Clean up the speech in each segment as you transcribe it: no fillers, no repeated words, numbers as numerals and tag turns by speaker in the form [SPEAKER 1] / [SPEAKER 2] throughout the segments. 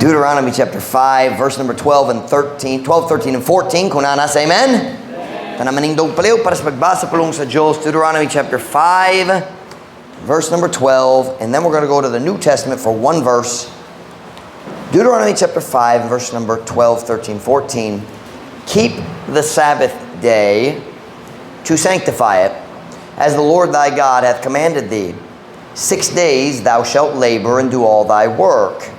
[SPEAKER 1] Deuteronomy chapter 5, verse number 12 and 13, 12, 13, and 14. Kung naa na, say amen. Tanang manindog palihog para sa pagbasa pulong sa Diyos. Deuteronomy chapter 5, verse number 12. And then we're going to go to the New Testament for one verse. Deuteronomy chapter 5, verse number 12, 13, 14. "Keep the Sabbath day to sanctify it, as the Lord thy God hath commanded thee. 6 days thou shalt labor and do all thy work.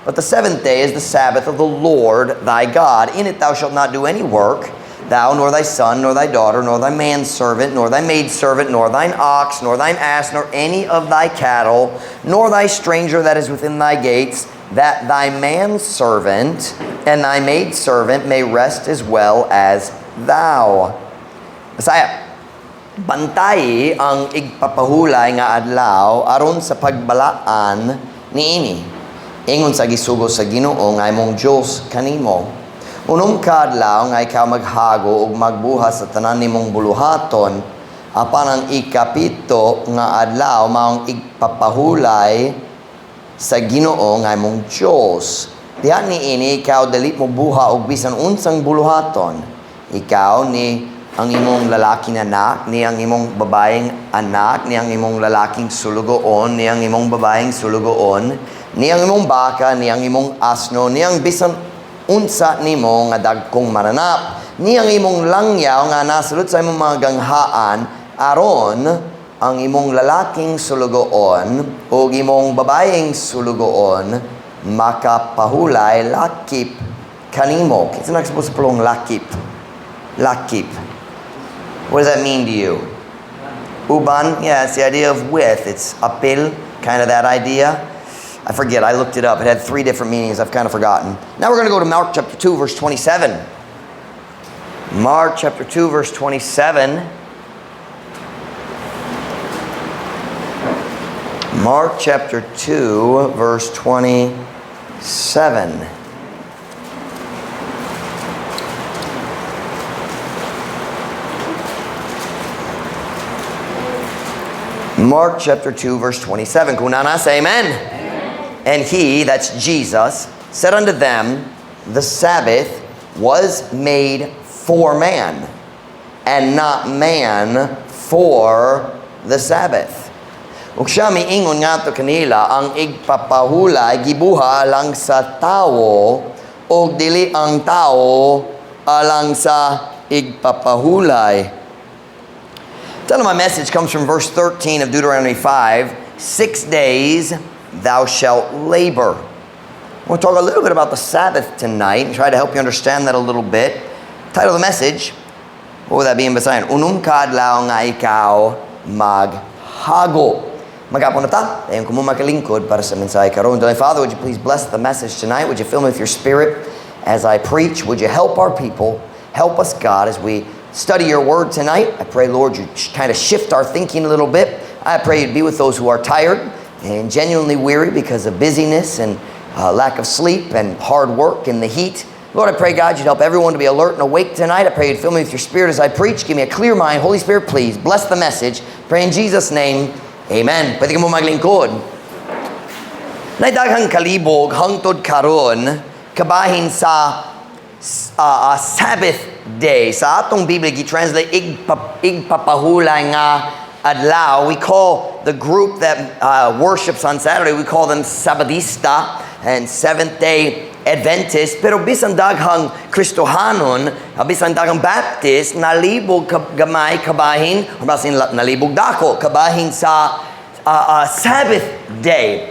[SPEAKER 1] But the seventh day is the Sabbath of the Lord thy God. In it thou shalt not do any work, thou, nor thy son, nor thy daughter, nor thy manservant, nor thy maidservant, nor thine ox, nor thine ass, nor any of thy cattle, nor thy stranger that is within thy gates, that thy manservant and thy maidservant may rest as well as thou." Bisaya. "Bantay ang igpapahulay nga adlaw aron sa pagbalaan niini. Ingon sa gisugo sa Ginoo nga imong Dios kanimo. Unom ka adlaw nga ikaw maghago ug magbuhat sa tanan nimong buluhaton, apan ang ikapito nga adlaw maong igpapahulay sa Ginoo nga imong Dios. Diha niini ikaw dili mo buha og bisan unsang buluhaton. Ikaw ni ang imong lalaking anak, ni ang imong babaeng anak, ni ang imong lalaking sulugoon, ni ang imong babaeng sulugoon, ni ang imong baka, ni ang imong asno, ni ang bisan unsa nimo nga dagkong mananap, ni ang imong langyaw nga nasulod sa imong mga ganghaan, aron ang imong lalaking sulugoon o imong babaeng sulugoon makapahulay lakip kanimo." Kinsa nakasabot sa pulong "lakip"? Lakip. What does that mean to you? Uban, yeah, it's the idea of "with." It's apil, kind of that idea. I forget, I looked it up. It had three different meanings. I've kind of forgotten. Now we're going to go to Mark chapter 2, verse 27. Mark chapter 2, verse 27. Mark chapter 2, verse 27. Mark chapter 2, verse 27. Kung naa na, say amen. "And he," that's Jesus, "said unto them, 'The Sabbath was made for man, and not man for the Sabbath.'" "Ug siya miingon ngadto kanila, ang igpapahulay gibuhat alang sa tawo ug dili ang tawo alang sa igpapahulay." Title of my message comes from verse 13 of Deuteronomy 5. "6 days thou shalt labor." I want to talk a little bit about the Sabbath tonight and try to help you understand that a little bit. Title of the message, what would that be in Bisayan? Unom ka adlaw nga ikaw maghago. Mag-ampo na ta. Dayon kamo makalingkod para sa mensahe karon. Dear Father, would you please bless the message tonight? Would you fill me with your Spirit as I preach? Would you help our people? Help us, God, as we study your word tonight. I pray, Lord, you kind of shift our thinking a little bit. I pray you'd be with those who are tired and genuinely weary because of busyness and lack of sleep and hard work and the heat. Lord, I pray, God, you'd help everyone to be alert and awake tonight. I pray you'd fill me with your Spirit as I preach. Give me a clear mind. Holy Spirit, please bless the message. Pray in Jesus' name. Amen. Pwede kamo maglingkod. Naay daghang kalibog hangtod karon kabahin sa Sabbath day. Sa atong Biblia gi-translate igpapahulay nga adlaw. We call the group that worships on Saturday, we call them Sabadista and Seventh Day Adventist. Pero bisan daghang Kristohanon, bisan daghang Baptist, nalibog gamay kabahin, or basin nalibog dako kabahin sa Sabbath day.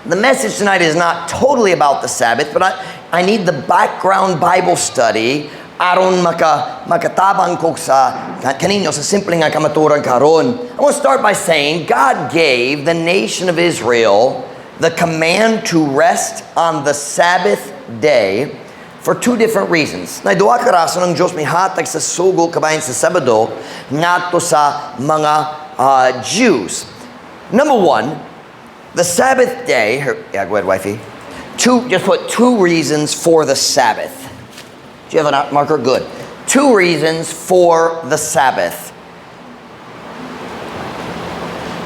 [SPEAKER 1] The message tonight is not totally about the Sabbath, but I need the background Bible study aron makatabang ko sa kaninyo sa simple nga kamaturan karon. I want to start by saying God gave the nation of Israel the command to rest on the Sabbath day for two different reasons. Naay duha ka rason ang Diyos mihatag sa sugo kabahin sa Sabado ngadto sa mga Jews. Number one, the Sabbath day, yeah, go ahead, wifey. Two, just put two reasons for the Sabbath. Do you have a marker? Good. Two reasons for the Sabbath.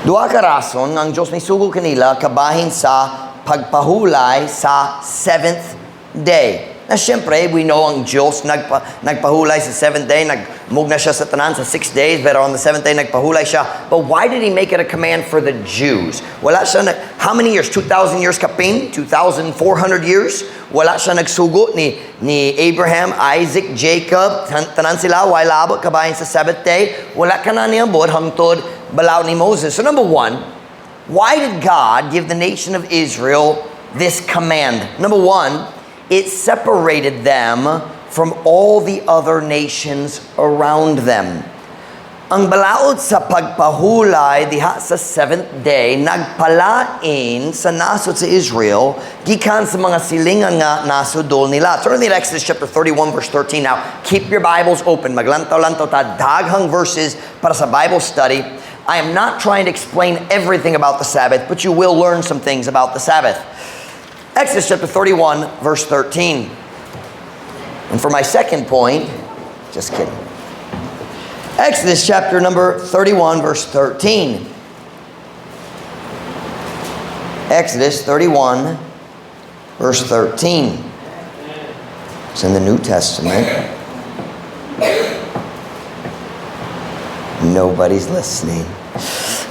[SPEAKER 1] Duha ka rason ang Diyos misugo kanila kabahin sa pagpahulay sa seventh day. Na siyempre, we know ang Diyos nagpahulay sa seventh day, nagmugna siya sa tanan sa 6 days, pero on the seventh day, nagpahulay siya. But why did He make it a command for the Jews? Wala siya, how many years? 2,000 years kapin? 2,400 years? Wala siya nagsugo ni Abraham, Isaac, Jacob, tanan sila, way labot kabahin sa seventh day. Wala ka na niabot hangtod balaod ni Moses. So number one, why did God give the nation of Israel this command? Number one, it separated them from all the other nations around them. Ang balaod sa pagpahulay diha sa seventh day nagpalain sa nasod sa Israel gikan sa mga silingan nga nasudol nila. Turn to Exodus chapter 31 verse 13. Now, keep your Bibles open. Maglantaw-lantaw ta, daghang verses para sa Bible study. I am not trying to explain everything about the Sabbath, but you will learn some things about the Sabbath. Exodus chapter 31 verse 13. And for my second point, just kidding. Exodus chapter number 31, verse 13. Exodus 31, verse 13. It's in the New Testament. Nobody's listening.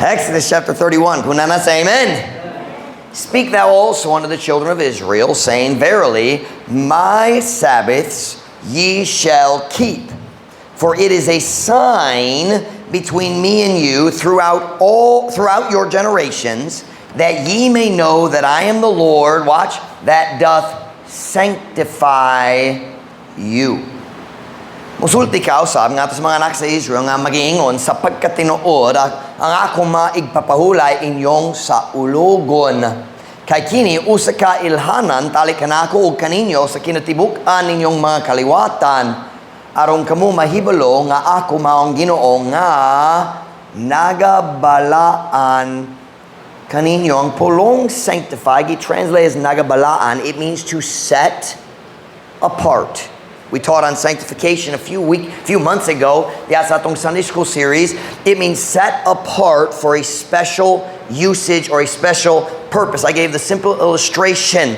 [SPEAKER 1] Exodus chapter 31. Kung naa na, say amen. "Speak thou also unto the children of Israel, saying, Verily, my Sabbaths ye shall keep. For it is a sign between me and you throughout your generations, that ye may know that I am the Lord," watch, "that doth sanctify you." Musulti ka usab ngadto sa mga anak sa Israel nga magiingon sa pagkatinuod ang akong maigpapahulay inyong saulogon. Kay kini usa ka ilhanan tali kanako ug kaninyo sa kinatibuk-an ninyong mga kaliwatan aron kamo mahibalo nga ako mao ang Ginoo nga nagabalaan kaninyo. Ang pulong "sanctify" gi-translate as "nagabalaan." It means to set apart. We taught on sanctification a few months ago, diha sa atong Sunday school series. It means set apart for a special usage or a special purpose. I gave the simple illustration.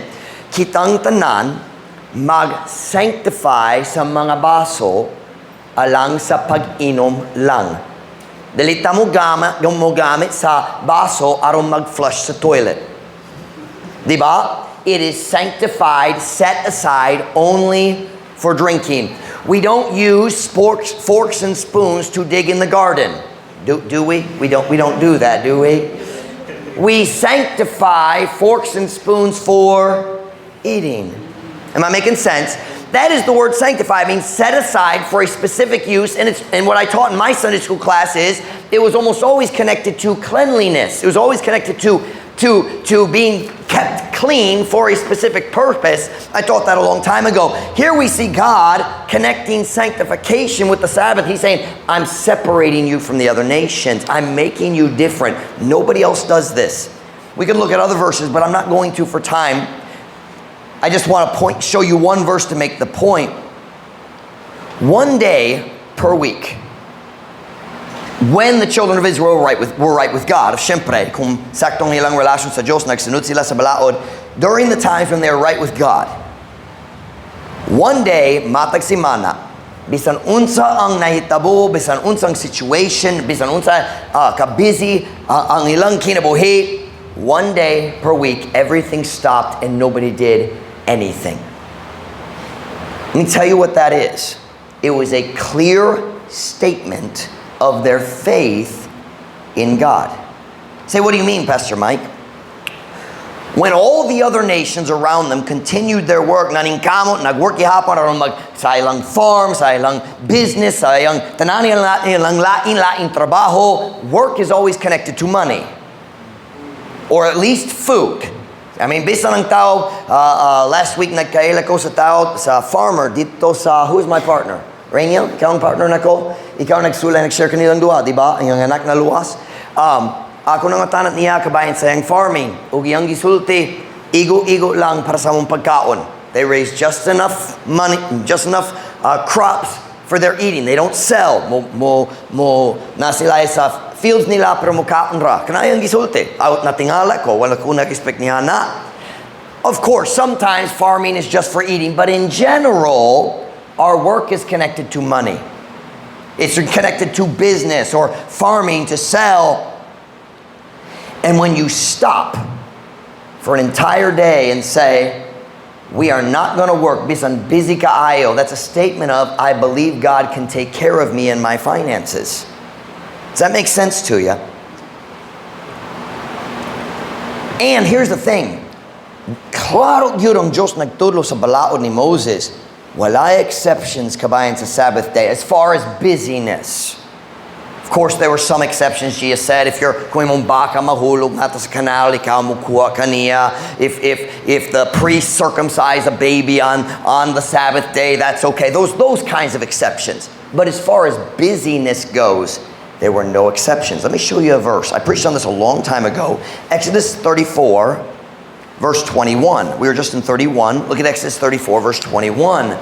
[SPEAKER 1] Kitang tanan mag-sanctify sa mga baso alang sa pag-inom lang. Dili ta mo gamit sa baso aron mag-flush sa toilet. Di ba? It is sanctified, set aside only for drinking. We don't use forks and spoons to dig in the garden. Do we? We don't do that, do we? We sanctify forks and spoons for eating. Am I making sense? That is the word "sanctify." It means set aside for a specific use. And what I taught in my Sunday school class is it was almost always connected to cleanliness. It was always connected to being kept clean for a specific purpose. I taught that a long time ago. Here we see God connecting sanctification with the Sabbath. He's saying, "I'm separating you from the other nations. I'm making you different. Nobody else does this." We could look at other verses, but I'm not going to for time. I just want to show you one verse to make the point. One day per week, when the children of Israel were right with God, of syempre, kung saktong ilang relasyon sa Diyos, nagsunod sila sa balaod, during the times when they were right with God, one day, matag simana, bisan unsa ang nahitabo, bisan unsang situation, bisan unsa ka-busy ang ilang kinabuhi, one day per week, everything stopped and nobody did anything. Let me tell you what that is. It was a clear statement of their faith in God. Say, "What do you mean, Pastor Mike?" When all the other nations around them continued their work, naningkamot, nagwork gihapon aron mag sa ilang farm, sa ilang business, sa ilang tanan ilang lain-lain trabaho, work is always connected to money. Or at least food. I mean, bisan ang tao, last week nagkaila ko sa tao, sa farmer dito sa, who is my partner? Rainiel, ikaw ang partner nako. Ikaw nagsulay, nag-share kanilang duha, di ba? Ang iyang anak na luwas. Ako nang tanat niya kabahin sa iyang farming. Ug iyang gisulti, igo-igo lang para sa among pagkaon. They raise just enough money, just enough crops for their eating. They don't sell. Mo na sila sa fields nila pero mo kaon ra. Kana iyang gisulti. Out natingala ko, wala ko nag-expect niya na. Of course, sometimes farming is just for eating, but in general, our work is connected to money. It's connected to business or farming to sell. And when you stop for an entire day and say, "We are not going to work, bisan busy kaayo," that's a statement of, "I believe God can take care of me and my finances." Does that make sense to you? And here's the thing. Klaro gyud ang Diyos nagtudlo sa balaod ni Moses. Walay exceptions kabahin sa Sabbath day as far as busyness. Of course, there were some exceptions. Jesus said, if you're kung imong baka mahulog ngadto sa canal, ikaw mukuha kaniya. If the priest circumcised a baby on the Sabbath day, that's okay. Those kinds of exceptions. But as far as busyness goes, there were no exceptions. Let me show you a verse. I preached on this a long time ago. Exodus 34, verse 21. We were just in 31. Look at Exodus 34, verse 21.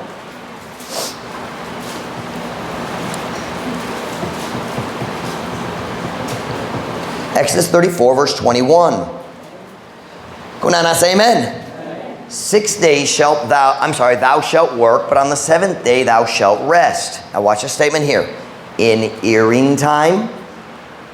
[SPEAKER 1] Exodus 34, verse 21. Kung naa na, say amen. 6 days shalt thou, I'm sorry, thou shalt work, but on the seventh day thou shalt rest. Now watch the statement here. In earing time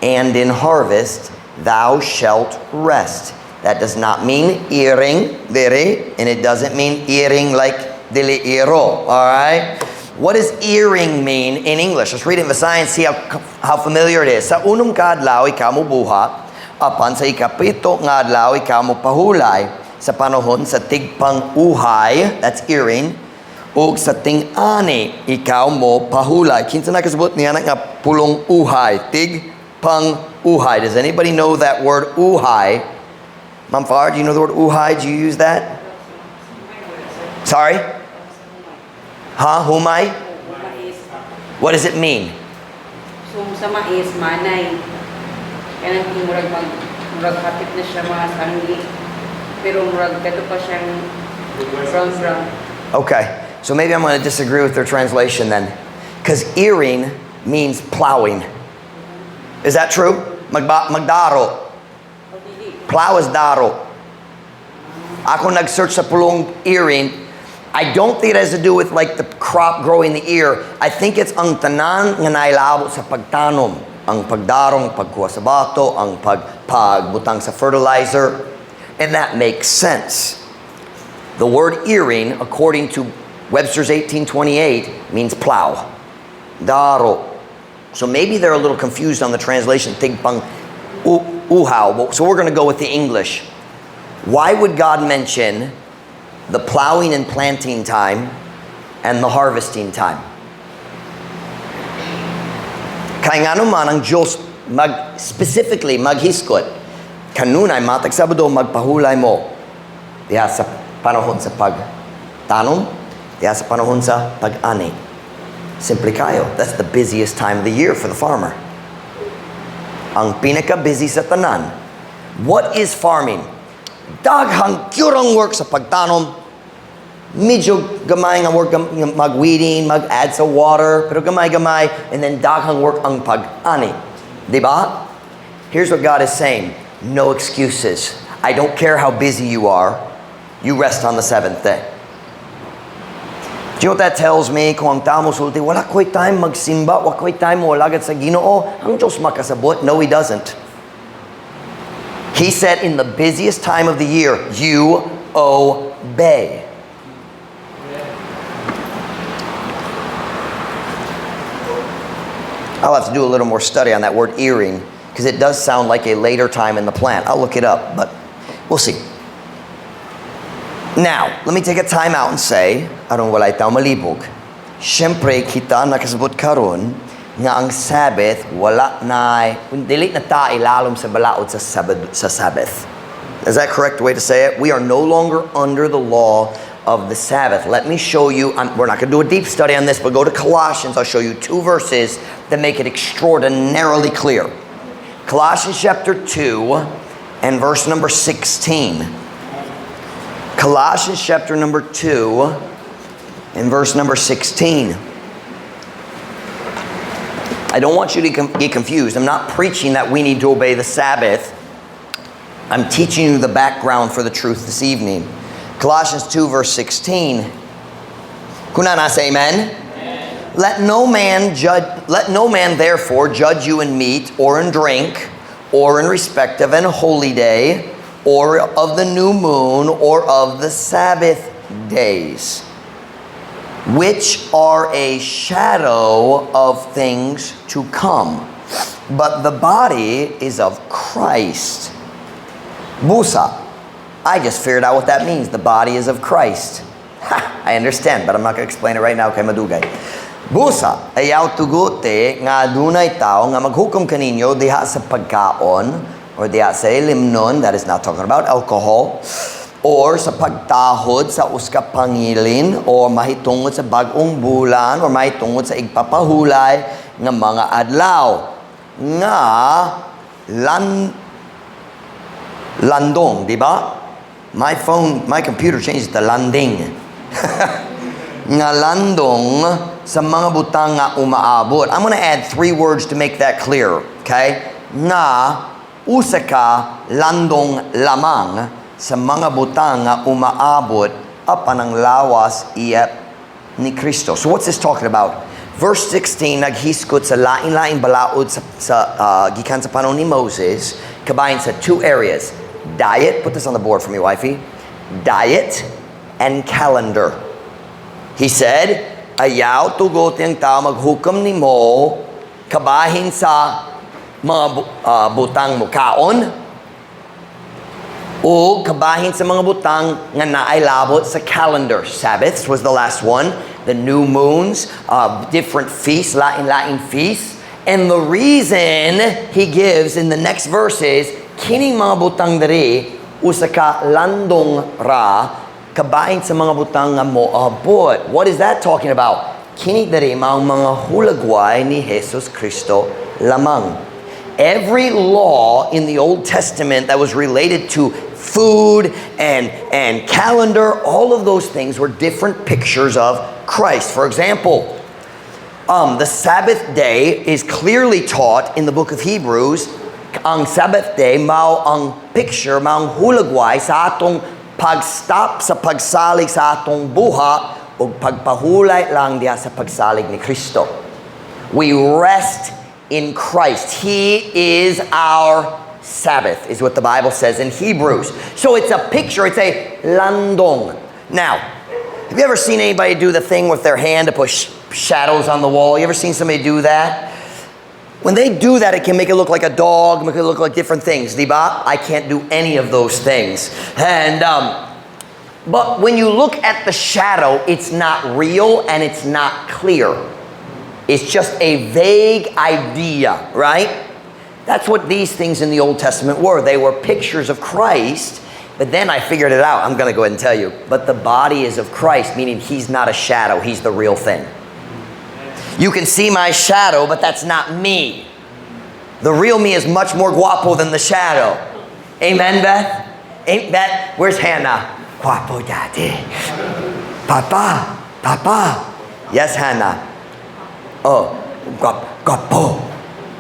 [SPEAKER 1] and in harvest thou shalt rest. That does not mean earing, diri, and it doesn't mean earing like dili iro, all right? What does earing mean in English? Let's read it in Visayan and see how familiar it is. Sa unom ka adlaw ikaw mobuhat, apan sa ikapito nga adlaw ikaw mopahulay, sa panahon sa tigpang-uhay, that's earing, ug sa ting-ani ikaw mopahulay. Kinsa nakasabot niya nga pulong uhay? Tigpang-uhay. Does anybody know that word uhay? Ma'am Farr, do you know the word uhay? Do you use that? Sorry? Huh? Humay?
[SPEAKER 2] Mais.
[SPEAKER 1] What does it mean?
[SPEAKER 2] So sa mais, manay. Kanang murag mag murag hapit na siya mga sanggi. Pero murag kato pa siyang brown brown.
[SPEAKER 1] Okay. So maybe I'm going to disagree with their translation then. Because earing means plowing. Is that true? Magdaro.
[SPEAKER 2] O dili.
[SPEAKER 1] Plow is daro. Ako nag-search sa pulong earing. I don't think it has to do with like the crop growing the ear. I think it's ang tanan nga nailabot sa pagtanom. Ang pagdarong, pagkuha sa bato, ang pagbutang sa fertilizer. And that makes sense. The word earing, according to Webster's 1828, means plow. Daro. So maybe they're a little confused on the translation. Tigpang uhaw. So we're going to go with the English. Why would God mention the plowing and planting time and the harvesting time? Kay ngano man ang Diyos mag, specifically maghisgot, kanunay matag Sabado magpahulay mo diha sa panahon sa pagtanom, diha sa panahon sa pag-ani. Simple kayo. That's the busiest time of the year for the farmer. Ang pinaka-busy sa tanan. What is farming? Daghang gyud work sa pagtanom. Medyo gamay nga work mag-weeding, mag-add sa water, pero gamay-gamay, and then daghang work ang pag-ani. Di ba? Here's what God is saying. No excuses. I don't care how busy you are. You rest on the seventh day. Do you know what that tells me? Kung ang tao mosulti, "Wala ko'y time magsimba, wala ko'y time moalagad sa Ginoo," ang Diyos makasabot? No, He doesn't. He said in the busiest time of the year, you obey. I'll have to do a little more study on that word earing, because it does sound like a later time in the plant. I'll look it up, but we'll see. Now, let me take a time out and say, aron walay tao malibog. Siyempre, kita nakasabot karon nga ang Sabbath wala na, dili na ta ilalom sa balaod sa Sabbath. Is that correct way to say it? We are no longer under the law of the Sabbath. Let me show you, we're not going to do a deep study on this, but go to Colossians. I'll show you two verses that make it extraordinarily clear. Colossians chapter 2 and verse number 16. Colossians chapter number 2 and verse number 16. I don't want you to get confused. I'm not preaching that we need to obey the Sabbath. I'm teaching you the background for the truth this evening. Colossians 2 verse 16. Kunana say amen. Let no man therefore judge you in meat or in drink or in respect of an holy day or of the new moon or of the Sabbath days, which are a shadow of things to come. But the body is of Christ. Busa. I just figured out what that means. The body is of Christ. Ha, I understand, but I'm not going to explain it right now kay madugay. Busa, ayaw tuguti nga adunay tao nga maghukom kaninyo diha sa pagkaon or diha sa ilimnon, that is not talking about alcohol, or sa pagtahod sa usa ka pangilin or mahitungod sa bag-ong bulan or mahitungod sa igpapahulay nga mga adlaw nga landong, di ba? My phone, my computer changed to landing. Nga landong sa mga butang nga umaabot. I'm gonna add three words to make that clear, okay? Nga usa ka landong lamang sa mga butang nga umaabot apan ang lawas iya ni Kristo. So what's this talking about? Verse 16, naghisgot sa lain-lain balaod sa gikan sa panahon ni Moses, kabahin sa two areas. Diet, put this on the board for me, wifey. Diet and calendar. He said, "Ayaw tugot ang tao maghukom nimo kabahin sa mga butang mukaon o kabahin sa mga butang nga naay labot sa calendar." Sabbaths was the last one. The new moons, different feasts, lain-lain feasts. And the reason he gives in the next verses, kining mga butang diri, usa ka landong ra, kabahin sa mga butang nga moabot. What is that talking about? Kini diri mao mga hulagway ni Jesus Kristo lamang. Every law in the Old Testament that was related to food and calendar, all of those things were different pictures of Christ. For example, the Sabbath day is clearly taught in the book of Hebrews. Ang Sabbath day, mao ang picture, mao ang hulagway sa atong pag-stop sa pagsalig sa atong buhat o pagpahulay lang diha sa pagsalig ni Kristo. We rest in Christ. He is our Sabbath, is what the Bible says in Hebrews. So it's a picture, it's a landong. Now, have you ever seen anybody do the thing with their hand to put shadows on the wall? You ever seen somebody do that? When they do that, it can make it look like a dog, make it look like different things. Diba? I can't do any of those things. And but when you look at the shadow, it's not real and it's not clear. It's just a vague idea, right? That's what these things in the Old Testament were. They were pictures of Christ, but then I figured it out. I'm going to go ahead and tell you. But the body is of Christ, meaning he's not a shadow, he's the real thing. You can see my shadow, but that's not me. The real me is much more guapo than the shadow. Amen, Beth? Ain't Beth? Where's Hannah? Guapo, Daddy. Papa, Papa. Yes, Hannah. Oh, guapo.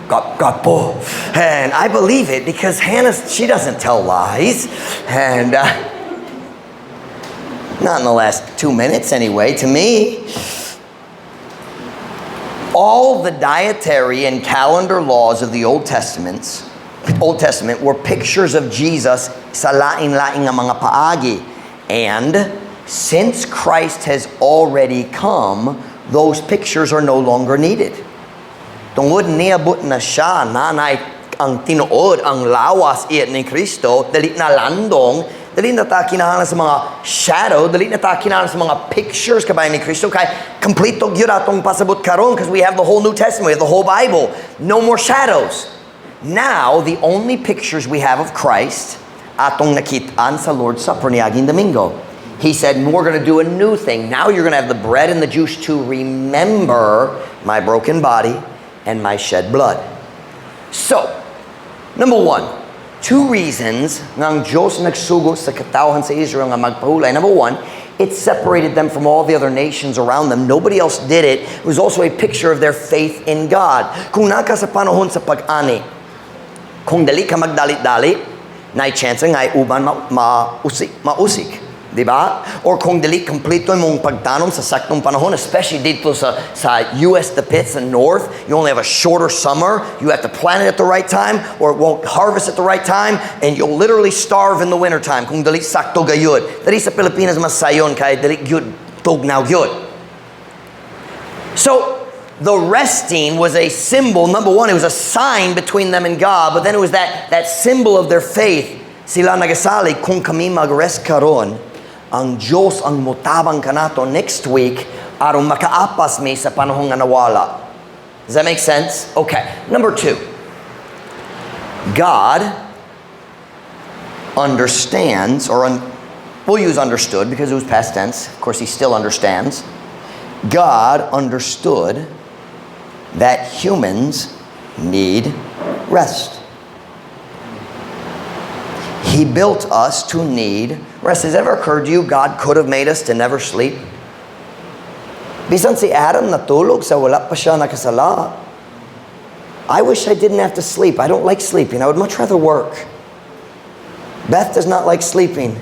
[SPEAKER 1] Guapo. And I believe it because Hannah, she doesn't tell lies. And not in the last 2 minutes anyway, to me. All the dietary and calendar laws of the Old Testament were pictures of Jesus sa lain-lain nga mga paagi. And since Christ has already come, those pictures are no longer needed. Tungod niabot na siya, naa nay ang tinuod, ang lawas iya ni Kristo, dili na landong, dili na ta kinahanglan sa mga shadow, dili na ta kinahanglan sa mga pictures kabahin ni Kristo, kay kompleto gyud atong pasabot karon because we have the whole New Testament, we have the whole Bible. No more shadows. Now, the only pictures we have of Christ, atong nakitaan sa Lord's Supper niaging Domingo. He said, "We're going to do a new thing. Now you're going to have the bread and the juice to remember my broken body and my shed blood." So, number one, two reasons nga ang Diyos nagsugo sa katawhan sa Israel nga magpahulay. Number one, it separated them from all the other nations around them. Nobody else did it. It was also a picture of their faith in God. Kung naa ka sa panahon sa pag-ani, kung dali ka magdali-dali, naay chance nga uban mausik. Di ba? Or kung dili kompleto imong pagtanom sa saktong panahon, especially dito sa US, the pits, the north, you only have a shorter summer. You have to plant it at the right time or it won't harvest at the right time and you'll literally starve in the winter time kung dili sakto gayud. Dili sa Pilipinas mas sayon kay dili gyud tugnaw gyud. So, the resting was a symbol. Number one, it was a sign between them and God, but then it was that symbol of their faith. Sila nagasalig, kung kami mag-rest karon, ang Diyos ang mutabang kanato next week aron makaapas mi sa panahon nga nawala. Does that make sense? Okay. Number two, God understands, or we'll use understood because it was past tense. Of course, he still understands. God understood that humans need rest. He built us to need rest. Has it ever occurred to you God could have made us to never sleep? Bisan si Adam natulog sa wala pa siya nakasala. I wish I didn't have to sleep. I don't like sleeping. I would much rather work. Beth does not like sleeping.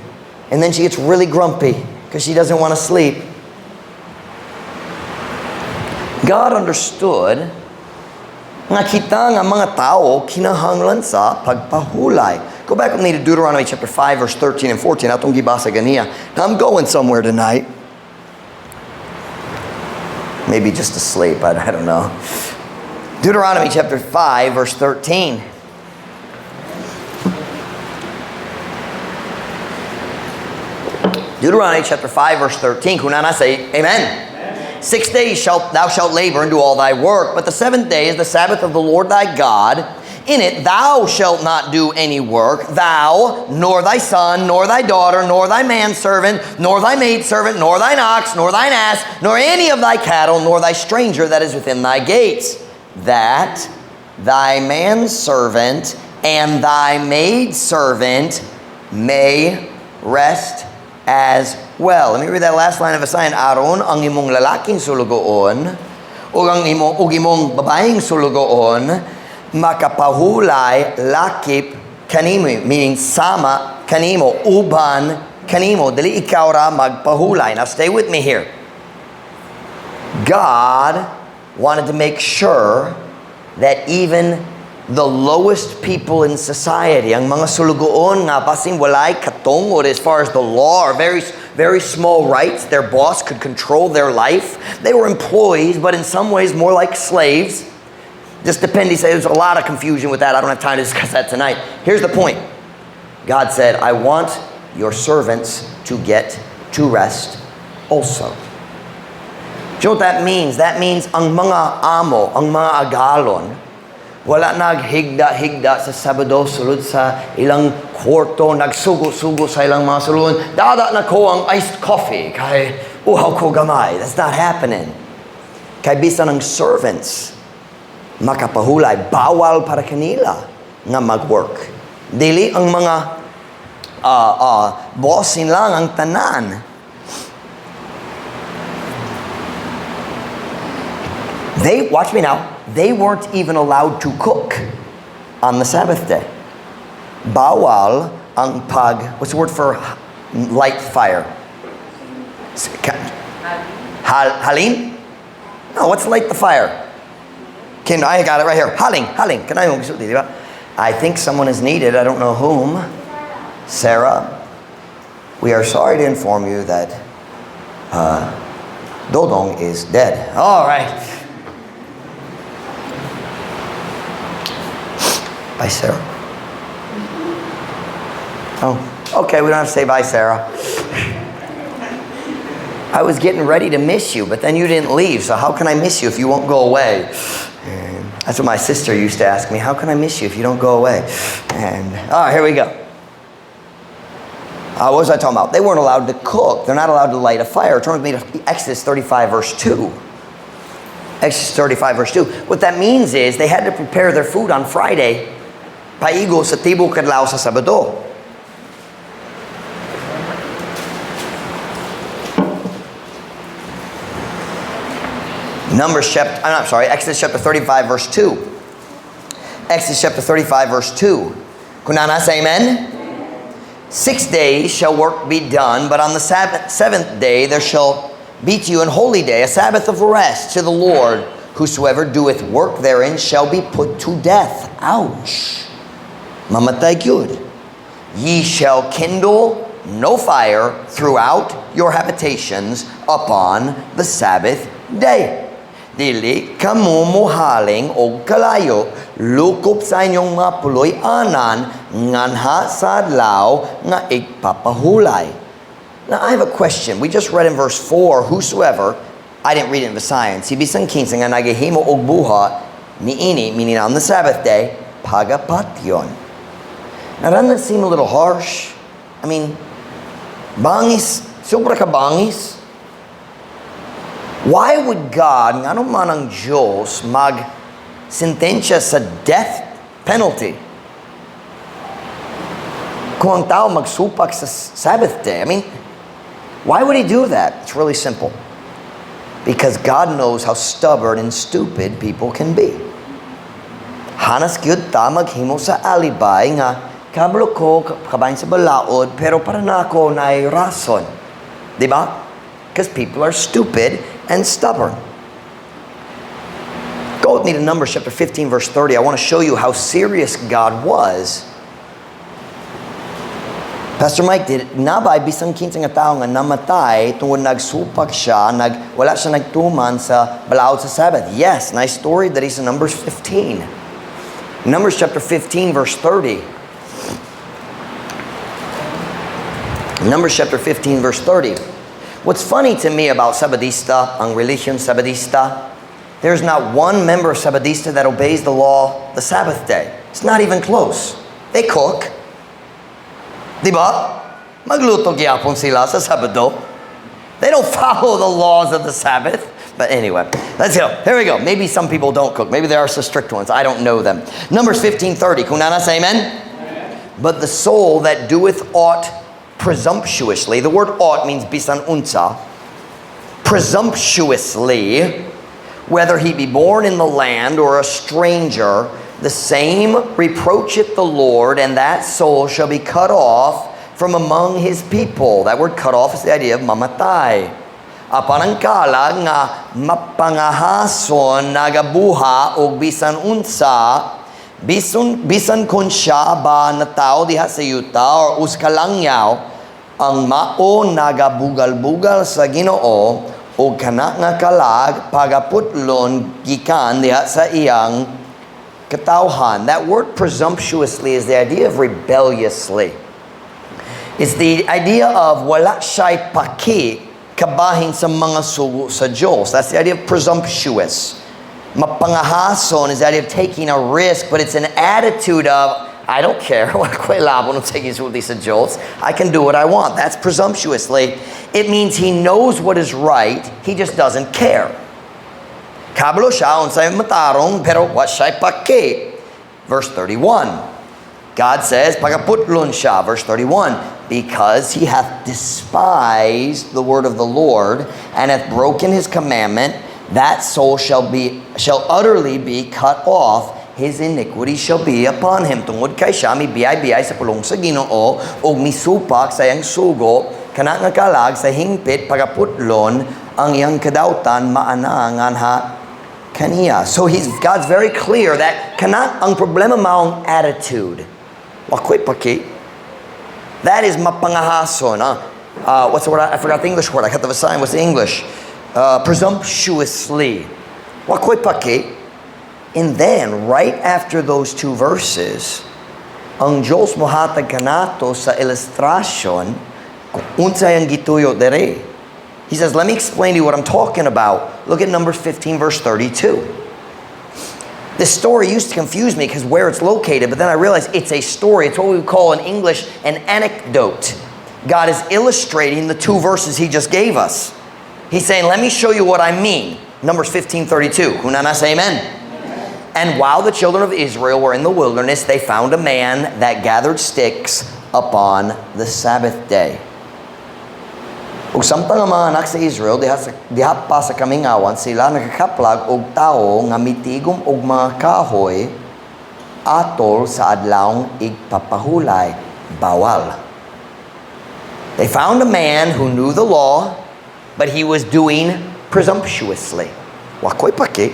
[SPEAKER 1] And then she gets really grumpy because she doesn't want to sleep. God understood nga kita nga mga tao kinahanglan sa pagpahulay. Go back with me to Deuteronomy chapter 5 verse 13 and 14. Atong gibasa ganiha. Now I'm going somewhere tonight. Maybe just to sleep, I don't know. Deuteronomy chapter 5 verse 13. Deuteronomy chapter 5 verse 13. Kung naa say, amen. 6 days thou shalt labor and do all thy work, but the seventh day is the Sabbath of the Lord thy God. In it thou shalt not do any work, thou, nor thy son, nor thy daughter, nor thy manservant, nor thy maidservant, nor thine ox, nor thine ass, nor any of thy cattle, nor thy stranger that is within thy gates, that thy manservant and thy maidservant may rest as well. Let me read that last line of Visayan. Aron ang imong lalaking sulugoon ug ang imong ug imong babaeng sulugoon makapahulay lakip kanimo, meaning sama kanimo, uban kanimo, dili ikaw ra magpahulay. Now stay with me here. God wanted to make sure that even the lowest people in society, ang mga sulugoon nga basin walay katungod as far as the law or very, very small rights, their boss could control their life. They were employees, but in some ways more like slaves. Just depending, there's a lot of confusion with that. I don't have time to discuss that tonight. Here's the point. God said, "I want your servants to get to rest also." Do you know what that means? That means ang mga amo, ang mga agalon, wala naghigda-higda sa Sabado, sulod sa ilang kwarto, nagsugo-sugo sa ilang mga sulugoon. "Dada na ko ang iced coffee, kay uhaw ko gamay." That's not happening. Kay bisan ang servants, makapahulay, bawal para kanila nga mag-work. Dili ang mga bossing lang ang tanan. They, watch me now, they weren't even allowed to cook on the Sabbath day. Bawal ang pag, what's the word for light fire? Halin? No, what's light the fire? Can I got it right here. Haling, haling. Can I di ba? I think someone is needed. I don't know whom. Sarah, we are sorry to inform you that Dodong is dead. All right. Bye, Sarah. Oh, okay, we don't have to say bye, Sarah. I was getting ready to miss you, but then you didn't leave, so how can I miss you if you won't go away? And that's what my sister used to ask me. "How can I miss you if you don't go away?" And, all right, here we go. What was I talking about? They weren't allowed to cook. They're not allowed to light a fire. Turn with me to Exodus 35, verse 2. Exodus 35, verse 2. What that means is they had to prepare their food on Friday paigo sa tibok kadlaw sa Sabado. Numbers chapter, I'm sorry, Exodus chapter 35, verse 2. Exodus chapter 35, verse 2. Kung naa na, say amen. 6 days shall work be done, but on the Sabbath, seventh day there shall be to you an holy day, a Sabbath of rest to the Lord. Whosoever doeth work therein shall be put to death. Ouch. Mamatay gyud. Ye shall kindle no fire throughout your habitations upon the Sabbath day. Dili kamo mohaling og kalayo lukop sa inyong mga puloy-anan nganha sa adlaw nga igpapahulay. Now I have a question. We just read in verse 4, whosoever, I didn't read it in Visayan, si bisan kinsa nga nagahimo og buhat niini, meaning on the Sabbath day, pagapatyon. Now, doesn't that seem a little harsh? I mean, bangis, sobra ka bangis. Why would God, ngano man ang Diyos, mag sentensya sa death penalty kung ang tao magsupak sa Sabbath day? I mean, why would He do that? It's really simple. Because God knows how stubborn and stupid people can be. Hanas gyud ta maghimo sa alibay nga kabalo ko kabahin sa balaod, pero para nako naay rason. Di ba? Because people are stupid and stubborn. Go with me to Numbers chapter 15, verse 30. I want to show you how serious God was. Pastor Mike, did naa bay bisan kinsa nga tao nga namatay tungod nagsupak siya, wala siya nagtuman sa balaod sa Sabbath? Yes, nice story that is in Numbers 15. Numbers chapter 15, verse 30. Numbers chapter 15, verse 30. What's funny to me about Sabadista, ang religion Sabadista, there's not one member of Sabadista that obeys the law the Sabbath day. It's not even close. They cook. Di ba? Magluto gyapon sila sa Sabado. They don't follow the laws of the Sabbath. But anyway, let's go. Here we go. Maybe some people don't cook. Maybe there are some strict ones. I don't know them. Numbers 15:30. Kung naa na, say amen. But the soul that doeth aught presumptuously, the word "ought" means bisan unsa, presumptuously, whether he be born in the land or a stranger, the same reproacheth the Lord, and that soul shall be cut off from among his people. That word "cut off" is the idea of mamatay. Apan ang kalag nga mapangahason nagabuhat og bisan unsa, bisan kung siya ba natawo diha sa yuta or usa ka langyaw, ang mao nagabugal-bugal sa Ginoo ug kana nga kalag pagaputlon gikan diha sa iyang katawhan. That word "presumptuously" is the idea of rebelliously. It's the idea of wala siya'y paki kabahin sa mga sugo sa Diyos. That's the idea of presumptuous. Mapangahason is the idea of taking a risk, but it's an attitude of, "I don't care. Wala ko'y labon ng gisulti sa Diyos. I can do what I want." That's presumptuously. It means he knows what is right, he just doesn't care. Kabalo siya unsay matarong, pero wa siya'y paki. Verse 31. God says, pagaputlon siya. Verse 31, because he hath despised the word of the Lord and hath broken his commandment, that soul shall utterly be cut off. His iniquity shall be upon him. Tungod kay siya mibiyay-biyay sa pulong sa Ginoo ug misupak sa iyang sugo, kana nga kalag sa hingpit pagaputlon ang iyang kadawtan maana nganha kaniya. So he's God's very clear that kana ang problema maong attitude. Wa ko'y paki. That is mapangahason. Ah. What's the word? I forgot the English word. I got the sign. What's the English? Presumptuously. Wa ko'y paki. And then, right after those two verses, ang Diyos mohatag kanato sa ilustrasyon kung unsay ang gituyo dere. He says, "Let me explain to you what I'm talking about." Look at Numbers 15, verse 32. This story used to confuse me because where it's located, but then I realized it's a story. It's what we would call in English an anecdote. God is illustrating the two verses he just gave us. He's saying, "Let me show you what I mean." Numbers 15, 32. Kung naa na, say amen. And while the children of Israel were in the wilderness, they found a man that gathered sticks upon the Sabbath day. Ug samtang ang mga anak sa Israel diha pa sa kamingawan, sila nakakaplag og tawo nga mitigom og mga kahoy atol sa adlawng igpapahulay. Bawal. They found a man who knew the law, but he was doing presumptuously. Wa koy paki.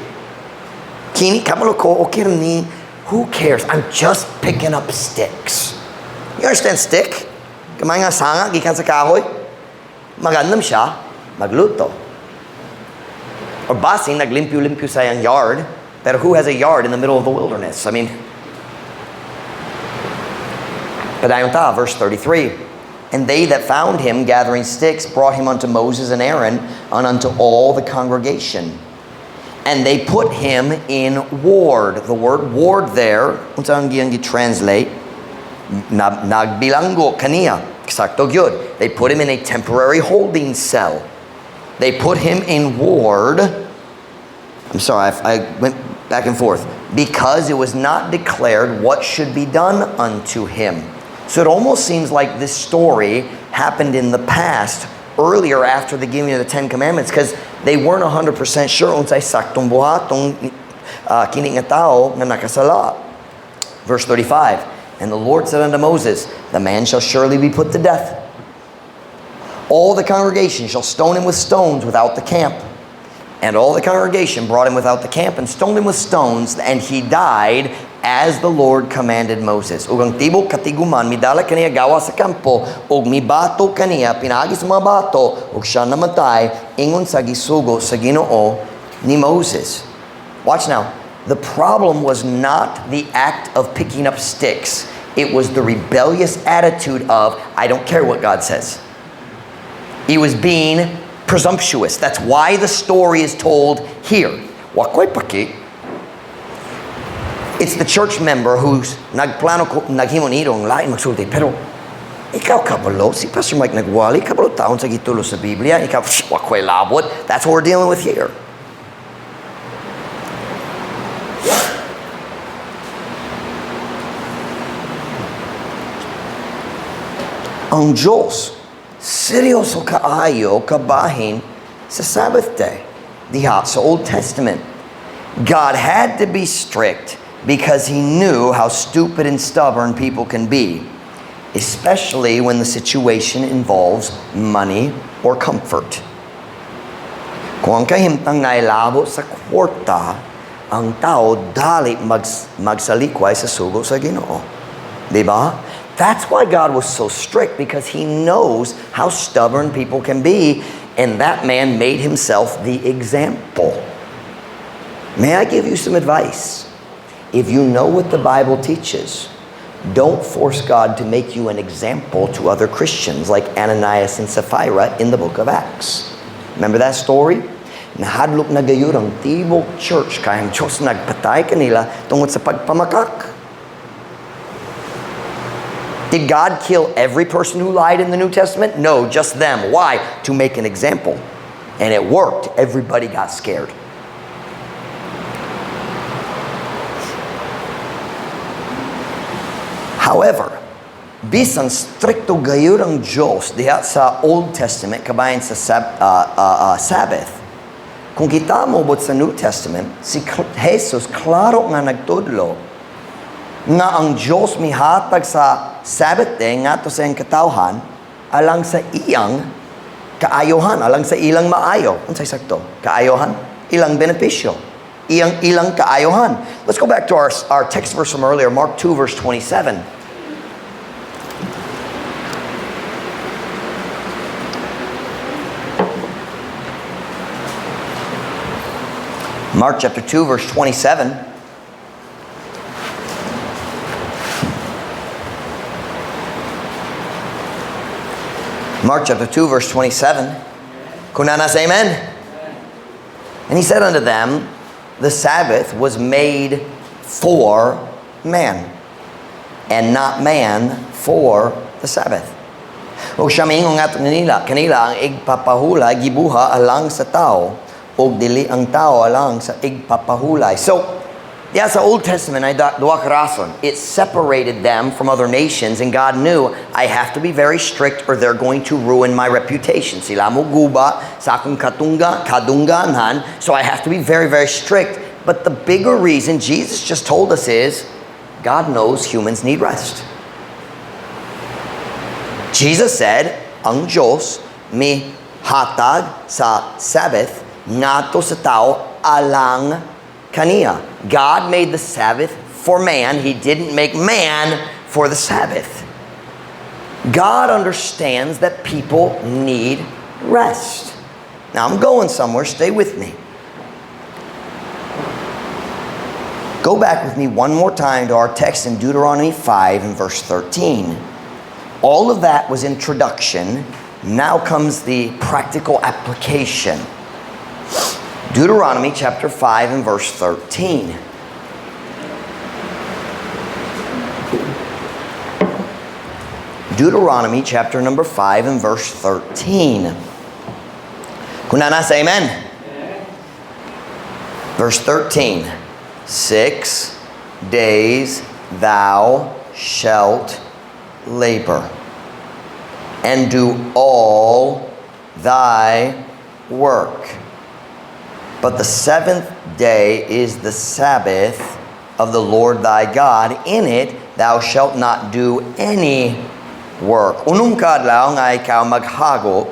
[SPEAKER 1] Kini kabalo ko okay ni. Who cares? I'm just picking up sticks. You understand stick? Kamay nga sanga gikan sa kahoy. Magandam siya magluto. Or basin naglimpyo-limpyo sa iyang yard. Pero who has a yard in the middle of the wilderness? I mean, padayon ta, verse 33. And they that found him gathering sticks brought him unto Moses and Aaron and unto all the congregation. And they put him in ward. The word ward there, unsa ang iyang gi-translate, nagbilanggo kaniya. Sakto gyud. They put him in a temporary holding cell. They put him in ward. I'm sorry, I went back and forth. Because it was not declared what should be done unto him. So it almost seems like this story happened in the past, earlier after the giving of the Ten Commandments, because they weren't 100% sure unsay saktong buhatong kini nga tao nga nakasala. Verse 35, and the Lord said unto Moses, the man shall surely be put to death. All the congregation shall stone him with stones without the camp. And all the congregation brought him without the camp and stoned him with stones, and he died as the Lord commanded Moses. Ug ang tibok katiguman, midala kaniya gawa sa kampo, ug mibato kaniya, pinaagi sa mga bato, ug siya namatay, ingon sa gisugo sa Ginoo ni Moses. Watch now. The problem was not the act of picking up sticks. It was the rebellious attitude of, I don't care what God says. He was being presumptuous. That's why the story is told here. Wa koy paki. It's the church member who's nagplano ko, naghimo nito ang lain magsulti. Pero ikaw kabalo, si Pastor Mike nagwali, kabalo taon sa gitulo sa Biblia, ikaw, psh, wa koy labot. That's what we're dealing with here. Ang Diyos, seryoso kaayo kabahin sa Sabbath day. Diha sa Old Testament. God had to be strict because He knew how stupid and stubborn people can be, especially when the situation involves money or comfort. Kung ang kahimtang nailabo sa kwarta, ang tao dali magsalikway sa sugo sa Ginoo. Diba? That's why God was so strict, because He knows how stubborn people can be, and that man made himself the example. May I give you some advice? If you know what the Bible teaches, don't force God to make you an example to other Christians like Ananias and Sapphira in the book of Acts. Remember that story? Nahadlok na gayud ang tibok church kay ang Diyos nagpatay kanila tungod sa pagpamakak. Did God kill every person who lied in the New Testament? No, just them. Why? To make an example. And it worked. Everybody got scared. However, bisan strikto gayud ang Diyos diha sa Old Testament kabahin sa Sabbath, kung kita moabot sa New Testament, si Jesus klaro nga nagtudlo nga ang Diyos mihatag sa Sabbath day ngadto sa iyang katawhan alang sa iyang kaayohan, alang sa ilang maayo. Unsay sakto? Kaayohan? Ilang benepisyo. Iyang ilang kaayohan. Let's go back to our text verse from earlier, Mark 2 verse 27. Mark chapter 2 verse 27. Mark chapter 2 verse 27. Kunanas, amen. And he said unto them, the Sabbath was made for man, and not man for the Sabbath. Og siya miingon ngadto kanila ang igpapahulay gibuha alang sa tao, og dili ang tao alang sa igpapahulay. So, yeah, sa Old Testament ay duha ka rason. It separated them from other nations, and God knew, I have to be very strict or they're going to ruin my reputation. Sila mo guba sa akong kadungganan, so I have to be very, very strict. But the bigger reason Jesus just told us is, God knows humans need rest. Jesus said, Ang Diyos mi hatag sa Sabbath ngadto sa tao alang kaniya. God made the Sabbath for man. He didn't make man for the Sabbath. God understands that people need rest. Now, I'm going somewhere. Stay with me. Go back with me one more time to our text in Deuteronomy 5 and verse 13. All of that was introduction. Now comes the practical application. Deuteronomy chapter 5 and verse 13. Deuteronomy chapter number 5 and verse 13. Kung naa na, say amen. Verse 13. 6 days thou shalt labor and do all thy work. But the seventh day is the Sabbath of the Lord thy God. In it thou shalt not do any work. Unom ka adlaw nga ikaw maghago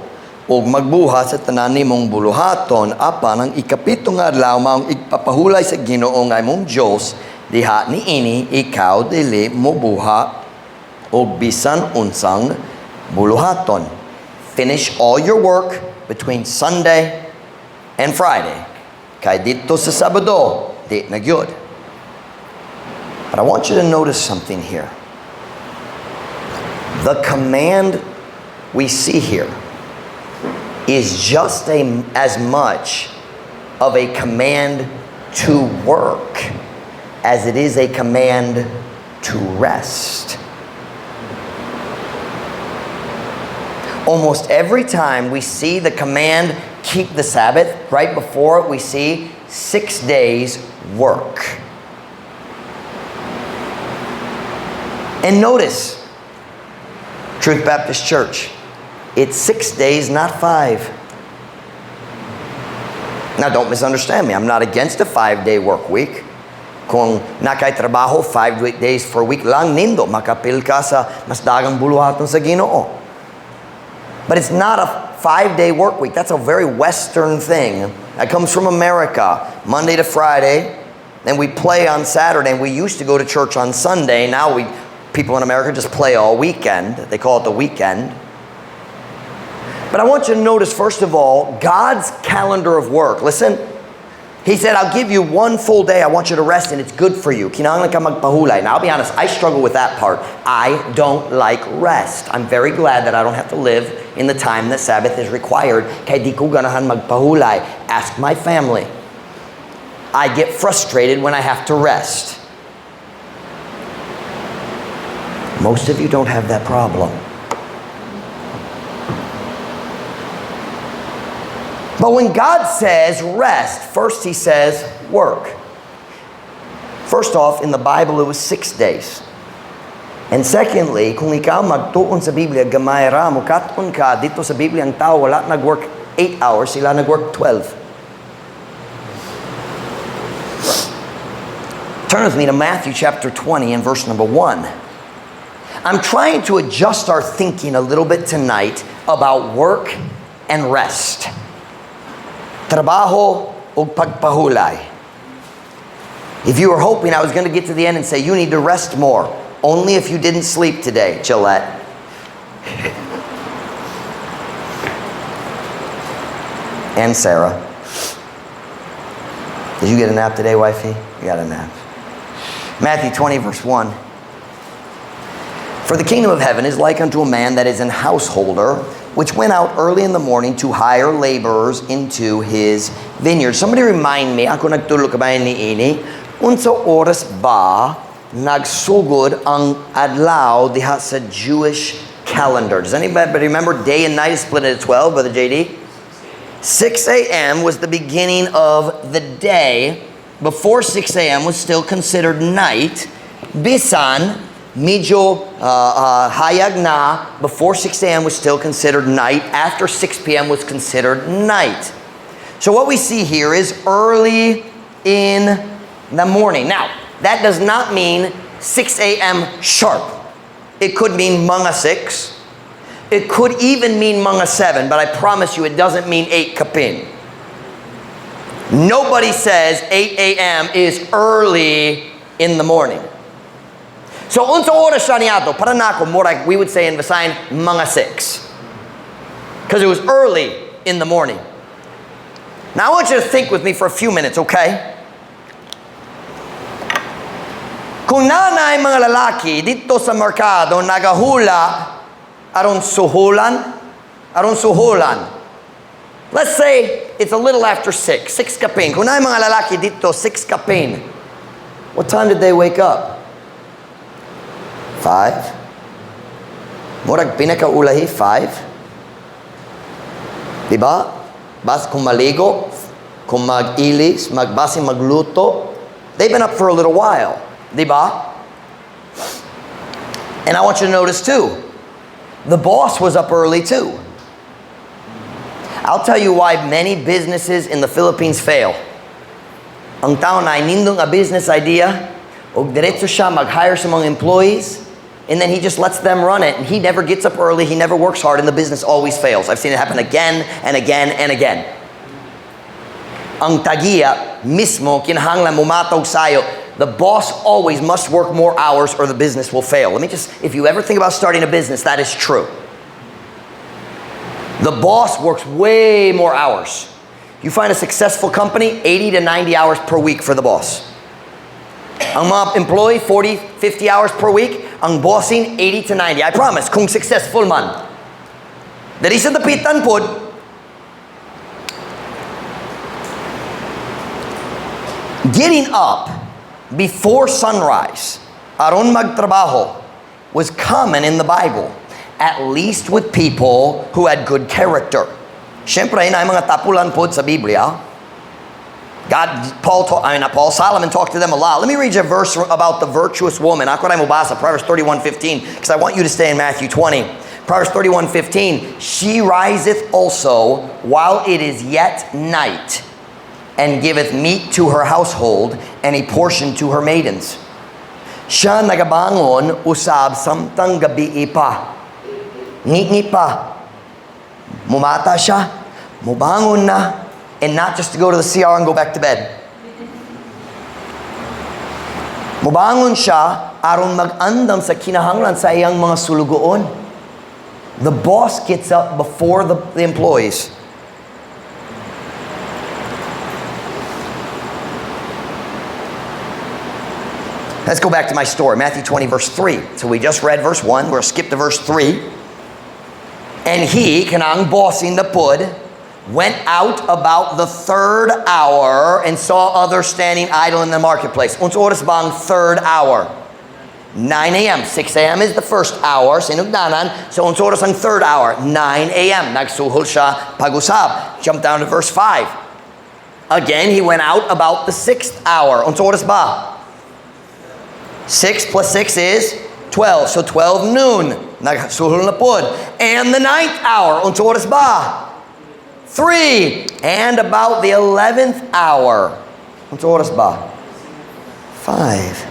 [SPEAKER 1] ug magbuhat sa tanan nimong buluhaton, apan ang ikapito nga adlaw maong igpapahulay sa Ginoo nga imong Dios. Diha niini ikaw dili mobuhat og bisan unsang buluhaton. Finish all your work between Sunday and Friday. Kay didto sa Sabado, di na gyud. But I want you to notice something here. The command we see here is just as much of a command to work as it is a command to rest. Almost every time we see the command, "Keep the Sabbath," right before it we see 6 days work. And notice, Truth Baptist Church, it's 6 days, not 5. Now, don't misunderstand me. I'm not against a 5-day work week. Kung naa kay trabaho, 5 days for a week lang, nindot, makaapil ka sa mas daghang buluhaton sa Ginoo. But it's not a 5-day work week. That's a very Western thing. That comes from America. Monday to Friday. Then we play on Saturday. And we used to go to church on Sunday. Now people in America just play all weekend. They call it the weekend. But I want you to notice, first of all, God's calendar of work. Listen, He said, "I'll give you one full day. I want you to rest, and it's good for you." Kinahanglan ka magpahulay. Now, I'll be honest, I struggle with that part. I don't like rest. I'm very glad that I don't have to live in the time that Sabbath is required. Kay di ko ganahan magpahulay. Ask my family. I get frustrated when I have to rest. Most of you don't have that problem. But when God says rest, first He says work. First off, in the Bible, it was 6 days. And secondly, kung ikaw magtuon sa Biblia, gamay ra, mukat-on ka, didto sa Biblia, ang tao wala nag-work 8 hours, sila nag-work 12. Turn with me to Matthew chapter 20 and verse number 1. I'm trying to adjust our thinking a little bit tonight about work and rest. Trabaho ug pagpahulay. If you were hoping I was going to get to the end and say, "You need to rest more," only if you didn't sleep today, Gillette. And Sarah. Did you get a nap today, wifey? You got a nap. Matthew 20, verse 1. For the kingdom of heaven is like unto a man that is an householder, which went out early in the morning to hire laborers into his vineyard. Somebody remind me, ako nagtulo kabay niini, unsa oras ba nagsugod ang adlaw diha sa Jewish calendar? Does anybody remember day and night is split into 12, Brother JD? 6 a.m. was the beginning of the day. Before 6 a.m. was still considered night. Bisan, medyo hayag na, before 6 a.m. was still considered night. After 6 p.m. was considered night. So what we see here is early in the morning. Now, that does not mean 6 a.m. sharp. It could mean mga 6. It could even mean mga 7, but I promise you it doesn't mean 8 kapin. Nobody says 8 a.m. is early in the morning. So, unsa oras siya niadto? Para nako, more like we would say in Visayan, mga 6. Because it was early in the morning. Now, I want you to think with me for a few minutes, okay? Kung naa nay mga lalaki didto sa merkado nagahula aron suhulan. Let's say it's a little after 6, 6 kapin. Kung naay mga lalaki didto, 6 kapin. What time did they wake up? 5? Murag pinakaulahi, 5? Diba? Bas kung maligo, kung mag-ilis, magbasi magluto, they've been up for a little while. Diba? And I want you to notice too, the boss was up early too. I'll tell you why many businesses in the Philippines fail. Ang tao naay nindot nga business idea, og diretso siya mag-hire sa mga employees, and then he just lets them run it, and he never gets up early, he never works hard, and the business always fails. I've seen it happen again and again and again. Ang tagiya mismo kinahanglan mumata og sayo. The boss always must work more hours or the business will fail. Let me just, if you ever think about starting a business, that is true. The boss works way more hours. You find a successful company, 80 to 90 hours per week for the boss. Ang mga employee, 40, 50 hours per week. Ang bossing, 80 to 90. I promise, kung successful man. Diri sa dapitan pod, getting up before sunrise, aron magtrabaho, was common in the Bible, at least with people who had good character. Siyempre, naay mga tapulan pod sa Biblia. God, Paul, I mean, not Paul, Solomon talked to them a lot. Let me read you a verse about the virtuous woman. Ako ray mobasa, Proverbs 31:15, because I want you to stay in Matthew 20. Proverbs 31:15, "She riseth also while it is yet night, and giveth meat to her household, and a portion to her maidens." Siya nagabangon usab samtang gabii pa. Ngitngit pa. Mumata siya, mubangon na, and not just to go to the CR and go back to bed. Mubangon siya aron mag-andam sa kinahanglan sa iyang mga sulugoon. The boss gets up before the employees. Let's go back to my story, Matthew 20, verse 3. So we just read verse 1. We're going to skip to verse 3. "And he," kanang bossing the pud, "went out about the third hour and saw others standing idle in the marketplace." Unsa oras ba ang third hour? 9 a.m. 6 a.m. is the first hour. Sinugdanan. So unsa oras ang third hour? 9 a.m. Nagsuhol siya pag-usab. Jump down to verse 5. "Again, he went out about the sixth hour." Unsa oras ba? 6 plus 6 is 12. So 12 noon. Nagsuhol na pod. "And the ninth hour." Unsa oras ba? 3. "And about the 11th hour." Unsa oras ba? 5.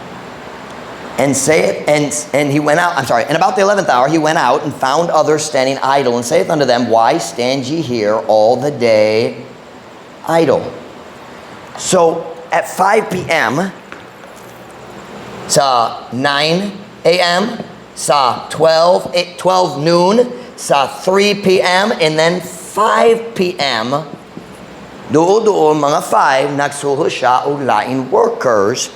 [SPEAKER 1] And saith, and he went out, I'm sorry, "And about the 11th hour he went out and found others standing idle, and saith unto them, Why stand ye here all the day idle?" So at 5 p.m., sa 9 a.m., sa 12, 12 noon, sa 3 p.m., and then 5 p.m., duol-duol, mga 5, nagsuhol siya og lain workers.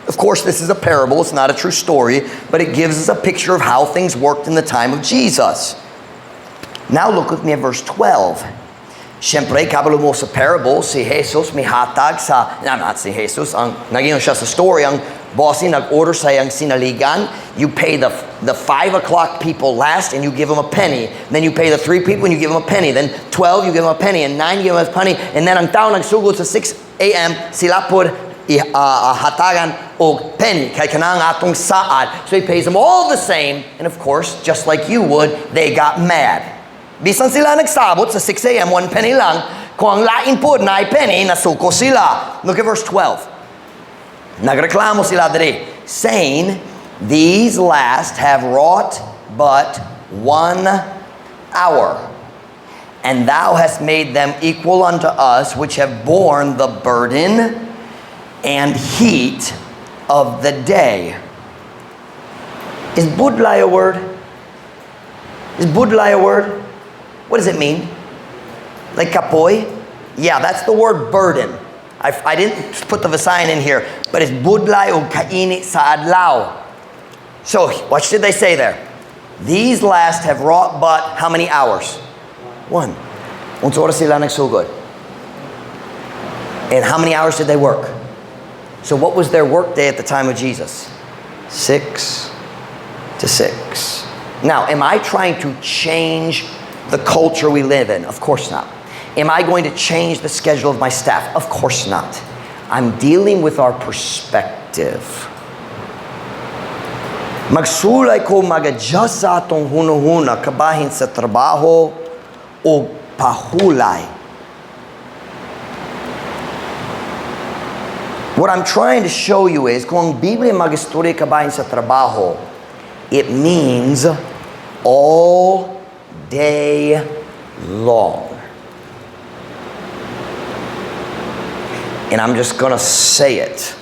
[SPEAKER 1] Of course, this is a parable. It's not a true story, but it gives us a picture of how things worked in the time of Jesus. Now look with me at verse 12. Siyempre, kabalo mo sa parable, si Jesus mihatag sa, no, not si Jesus, ang naging siya sa story, ang bossing nag-order sa iyang sinaligan, you pay the 5 o'clock people last and you give them a penny. Then you pay the 3 people and you give them a penny. Then 12, you give them a penny. And 9, you give them a penny. And then ang tao nagsugod sa 6 a.m., sila pod hatagan og penny. Kay kanang atong saad. So he pays them all the same. And of course, just like you would, they got mad. Bisan sila nagsabot sa 6 a.m., 1 penny lang, kung ang lain pod naay penny, nasuko sila. Look at verse 12. Nagreklamo sila diri, saying, "These last have wrought but one hour. And thou hast made them equal unto us, which have borne the burden and heat of the day. Is budlay a word? Is budlay a word? What does it mean? Like kapoy? Yeah, that's the word burden. I didn't put the Visayan in here, but it's budlay o kainit sa adlaw. So, what did they say there? These last have wrought but how many hours? One. Unsa oras sila nagsugod? And how many hours did they work? So what was their work day at the time of Jesus? 6 to 6. Now, am I trying to change the culture we live in? Of course not. Am I going to change the schedule of my staff? Of course not. I'm dealing with our perspective. Magsulay ko mag-adjust sa atong hunahuna kabahin sa trabaho o pahulay. What I'm trying to show you is, kung ang Biblia mag-istorya kabahin sa trabaho, it means all day long. And I'm just going to say it.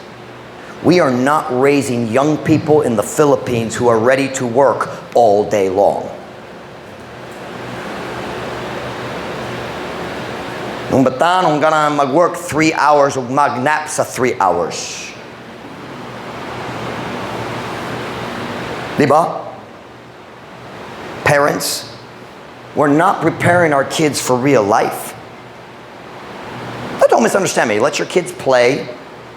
[SPEAKER 1] We are not raising young people in the Philippines who are ready to work all day long. Ang batanon ganahan mag-work 3 hours ug mag-nap sa 3 hours. Di ba? Parents, we're not preparing our kids for real life. But don't misunderstand me. Let your kids play.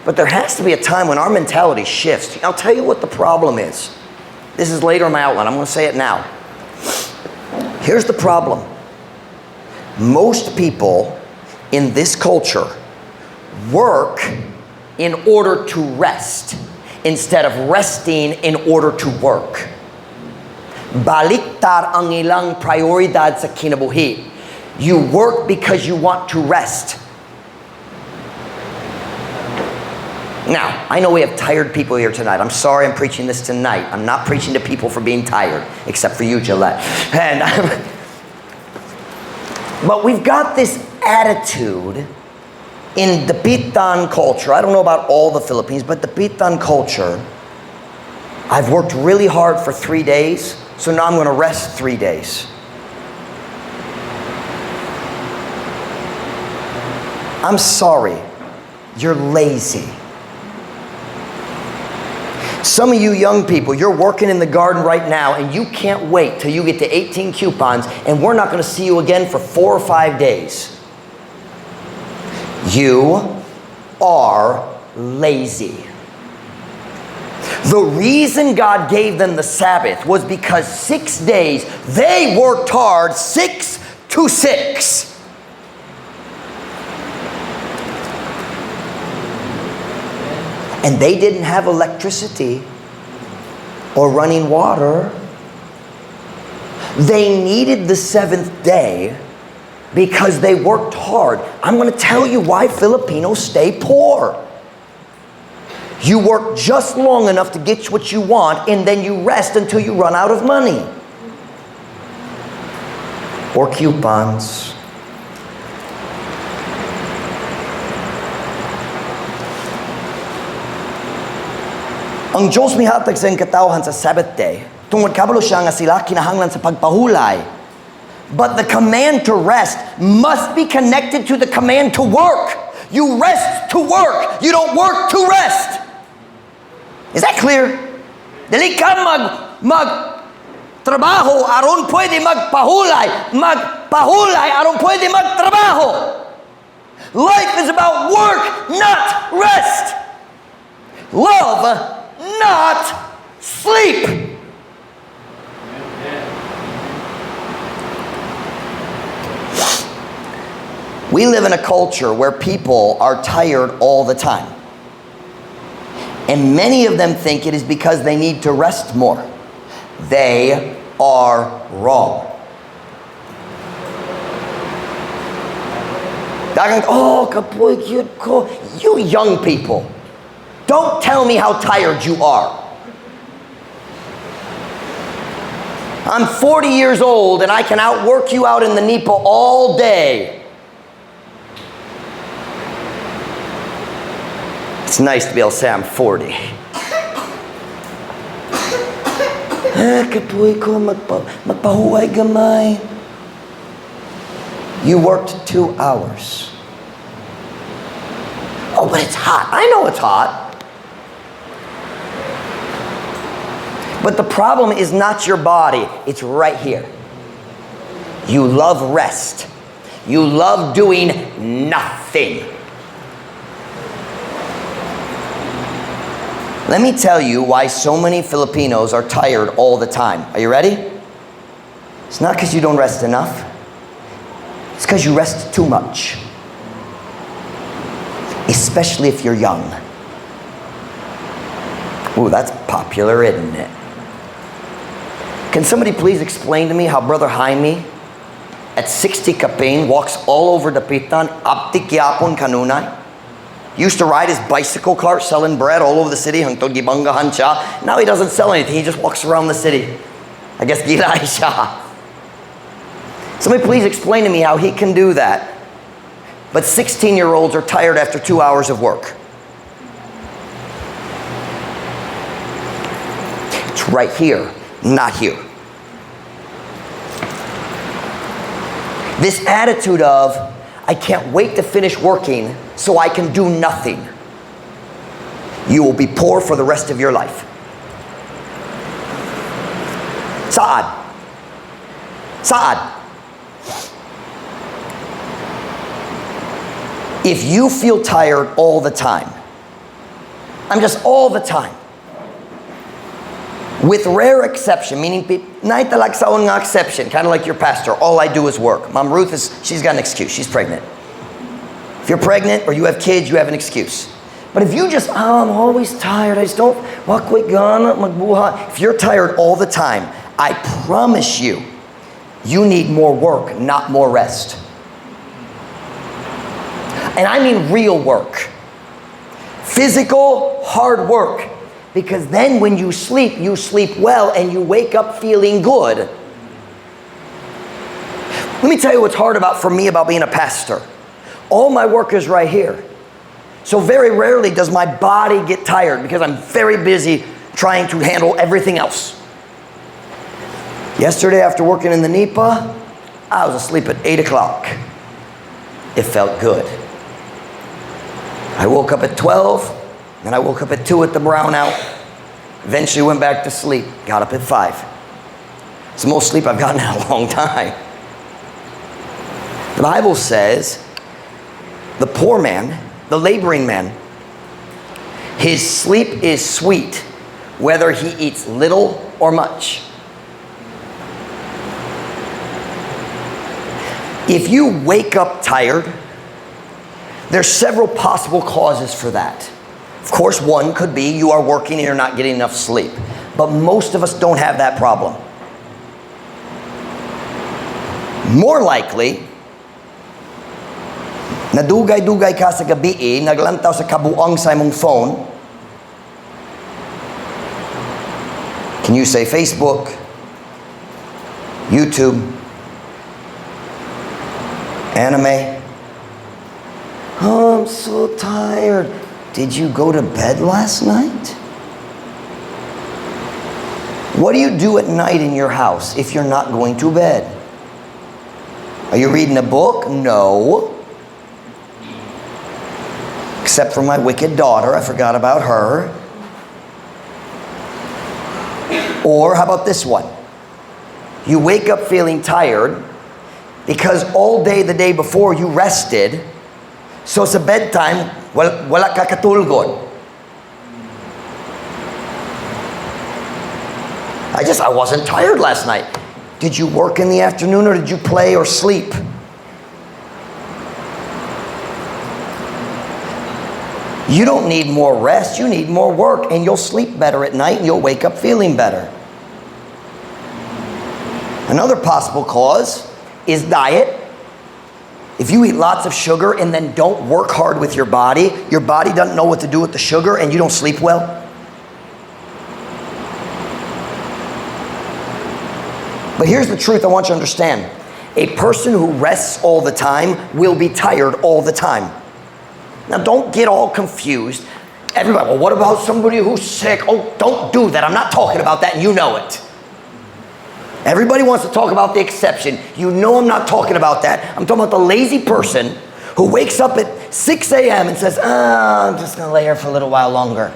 [SPEAKER 1] But there has to be a time when our mentality shifts. I'll tell you what the problem is. This is later in my outline. I'm going to say it now. Here's the problem. Most people in this culture work in order to rest instead of resting in order to work. Baliktad ang ilang prioridad sa kinabuhi. You work because you want to rest. Now, I know we have tired people here tonight. I'm sorry I'm preaching this tonight. I'm not preaching to people for being tired, except for you, Gillette. But we've got this attitude in the Dapitan culture. I don't know about all the Philippines, but the Dapitan culture, I've worked really hard for 3 days, so now I'm going to rest 3 days. I'm sorry, you're lazy. Some of you young people, you're working in the garden right now and you can't wait till you get to 18 coupons, and we're not going to see you again for 4 or 5 days. You are lazy. The reason God gave them the Sabbath was because 6 days they worked hard, 6 to 6. And they didn't have electricity or running water. They needed the seventh day because they worked hard. I'm going to tell you why Filipinos stay poor. You work just long enough to get what you want, and then you rest until you run out of money or coupons. Ang Diyos mihatag sa katawhan sa Sabbath day, tungod kabalo siya nga sila kinahanglan sa pagpahulay. But the command to rest must be connected to the command to work. You rest to work. You don't work to rest. Is that clear? Dili ka mag trabaho aron pwede magpahulay. Magpahulay aron pwede magtrabaho. Life is about work, not rest. Love, not sleep. We live in a culture where people are tired all the time. And many of them think it is because they need to rest more. They are wrong. Daghang, "Oh, kapoy gyud ko." You young people, don't tell me how tired you are. I'm 40 years old and I can outwork you out in the nipa all day. It's nice to be able to say I'm 40. Ah, kapoy ko, magpahuway gamay. You worked 2 hours. Oh, but it's hot. I know it's hot. But the problem is not your body, it's right here. You love rest. You love doing nothing. Let me tell you why so many Filipinos are tired all the time. Are you ready? It's not because you don't rest enough. It's because you rest too much. Especially if you're young. Ooh, that's popular, isn't it? Can somebody please explain to me how Brother Jaime at 60 kapin walks all over Dapitan, abtik gyapon kanunay? Used to ride his bicycle cart selling bread all over the city, hangtod gibanggahan siya. Now he doesn't sell anything, he just walks around the city. I guess gilay siya. Somebody please explain to me how he can do that. But 16-year-olds are tired after 2 hours of work. It's right here, not here. This attitude of, "I can't wait to finish working so I can do nothing." You will be poor for the rest of your life. Saad. Saad. If you feel tired all the time, I'm just all the time, with rare exception, meaning naay talagsaon nga exception, kind of like your pastor, all I do is work. Mom Ruth is, she's got an excuse, she's pregnant. If you're pregnant or you have kids, you have an excuse. But if you just, "Oh, I'm always tired, I just don't, wa koy gana, magbuhat." If you're tired all the time, I promise you, you need more work, not more rest. And I mean real work. Physical, hard work. Because then when you sleep well and you wake up feeling good. Let me tell you what's hard about for me about being a pastor. All my work is right here. So very rarely does my body get tired because I'm very busy trying to handle everything else. Yesterday, after working in the nipa, I was asleep at 8 o'clock. It felt good. I woke up at 12, then I woke up at 2 at the brownout. Eventually went back to sleep, got up at 5. It's the most sleep I've gotten in a long time. The Bible says the poor man, the laboring man, his sleep is sweet, whether he eats little or much. If you wake up tired, there's several possible causes for that. Of course, one could be you are working and you're not getting enough sleep. But most of us don't have that problem. More likely, nadugay-dugay ka sa gabii, naglantaw sa kabuang sa imong phone. Can you say Facebook, YouTube, anime? "Oh, I'm so tired." Did you go to bed last night? What do you do at night in your house if you're not going to bed? Are you reading a book? No. Except for my wicked daughter. I forgot about her. Or how about this one? You wake up feeling tired because all day the day before you rested. So sa bedtime, wala ka katulgon. I wasn't tired last night. Did you work in the afternoon or did you play or sleep? You don't need more rest, you need more work, and you'll sleep better at night and you'll wake up feeling better. Another possible cause is diet. If you eat lots of sugar and then don't work hard with your body doesn't know what to do with the sugar and you don't sleep well. But here's the truth I want you to understand. A person who rests all the time will be tired all the time. Now, don't get all confused. Everybody, "Well, what about somebody who's sick?" Oh, don't do that. I'm not talking about that, and you know it. Everybody wants to talk about the exception. You know I'm not talking about that. I'm talking about the lazy person who wakes up at 6 a.m. and says, "Ah, I'm just going to lay here for a little while longer.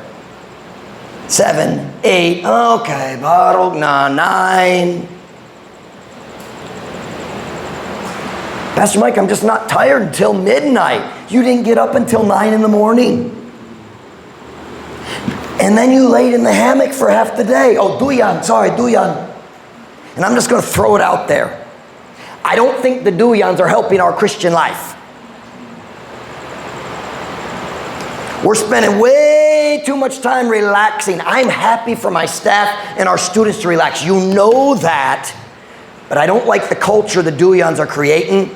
[SPEAKER 1] 7, 8, okay, barog na, 9. Pastor Mike, I'm just not tired until midnight." You didn't get up until 9 in the morning. And then you laid in the hammock for half the day. Oh, duyan, sorry, duyan. And I'm just going to throw it out there. I don't think the duyans are helping our Christian life. We're spending way too much time relaxing. I'm happy for my staff and our students to relax. You know that. But I don't like the culture the duyans are creating.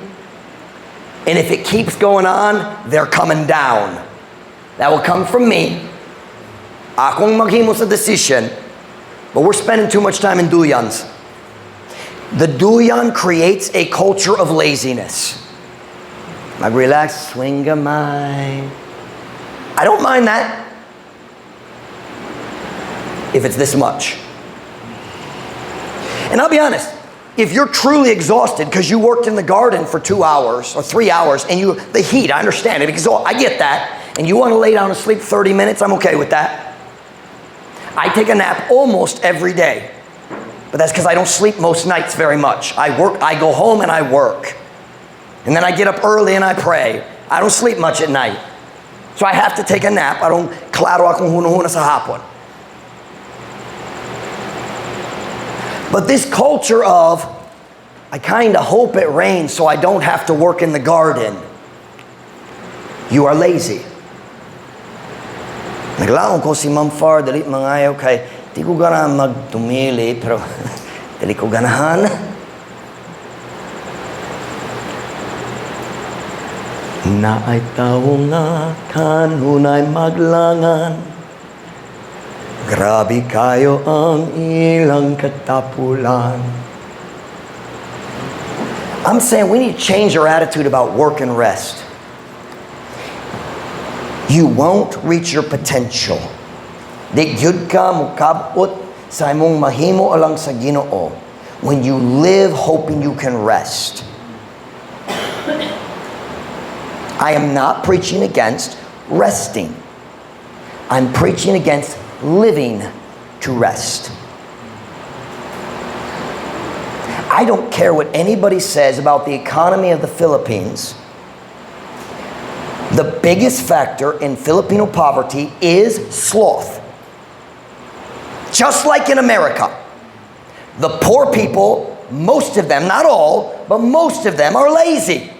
[SPEAKER 1] And if it keeps going on, they're coming down. That will come from me. Akong maghimo sa decision. But we're spending too much time in duyans. The duyan creates a culture of laziness. Mag-relax, swing gamay. I don't mind that if it's this much. And I'll be honest, if you're truly exhausted because you worked in the garden for 2 hours or 3 hours and you, the heat, I understand it, I get that, and you want to lay down and sleep 30 minutes, I'm okay with that. I take a nap almost every day, but that's because I don't sleep most nights very much. I work, I go home and I work. And then I get up early and I pray. I don't sleep much at night. So I have to take a nap. Aron klaro akong hunahuna sa hapon. But this culture of, "I kind of hope it rains so I don't have to work in the garden," you are lazy. Naglaom ko si Ma'am Far, dali mangayo kay di ko ganahan magtumili, pero dili ko ganahan. Naay tawo nga kanunay maglangan. Grabe kayo ang ilang katapulan. I'm saying we need to change our attitude about work and rest. You won't reach your potential. Di gyud ka mukabot sa imong mahimo alang sa Ginoo when you live hoping you can rest. I am not preaching against resting. I'm preaching against living to rest. I don't care what anybody says about the economy of the Philippines. The biggest factor in Filipino poverty is sloth. Just like in America, the poor people, most of them, not all, but most of them are lazy.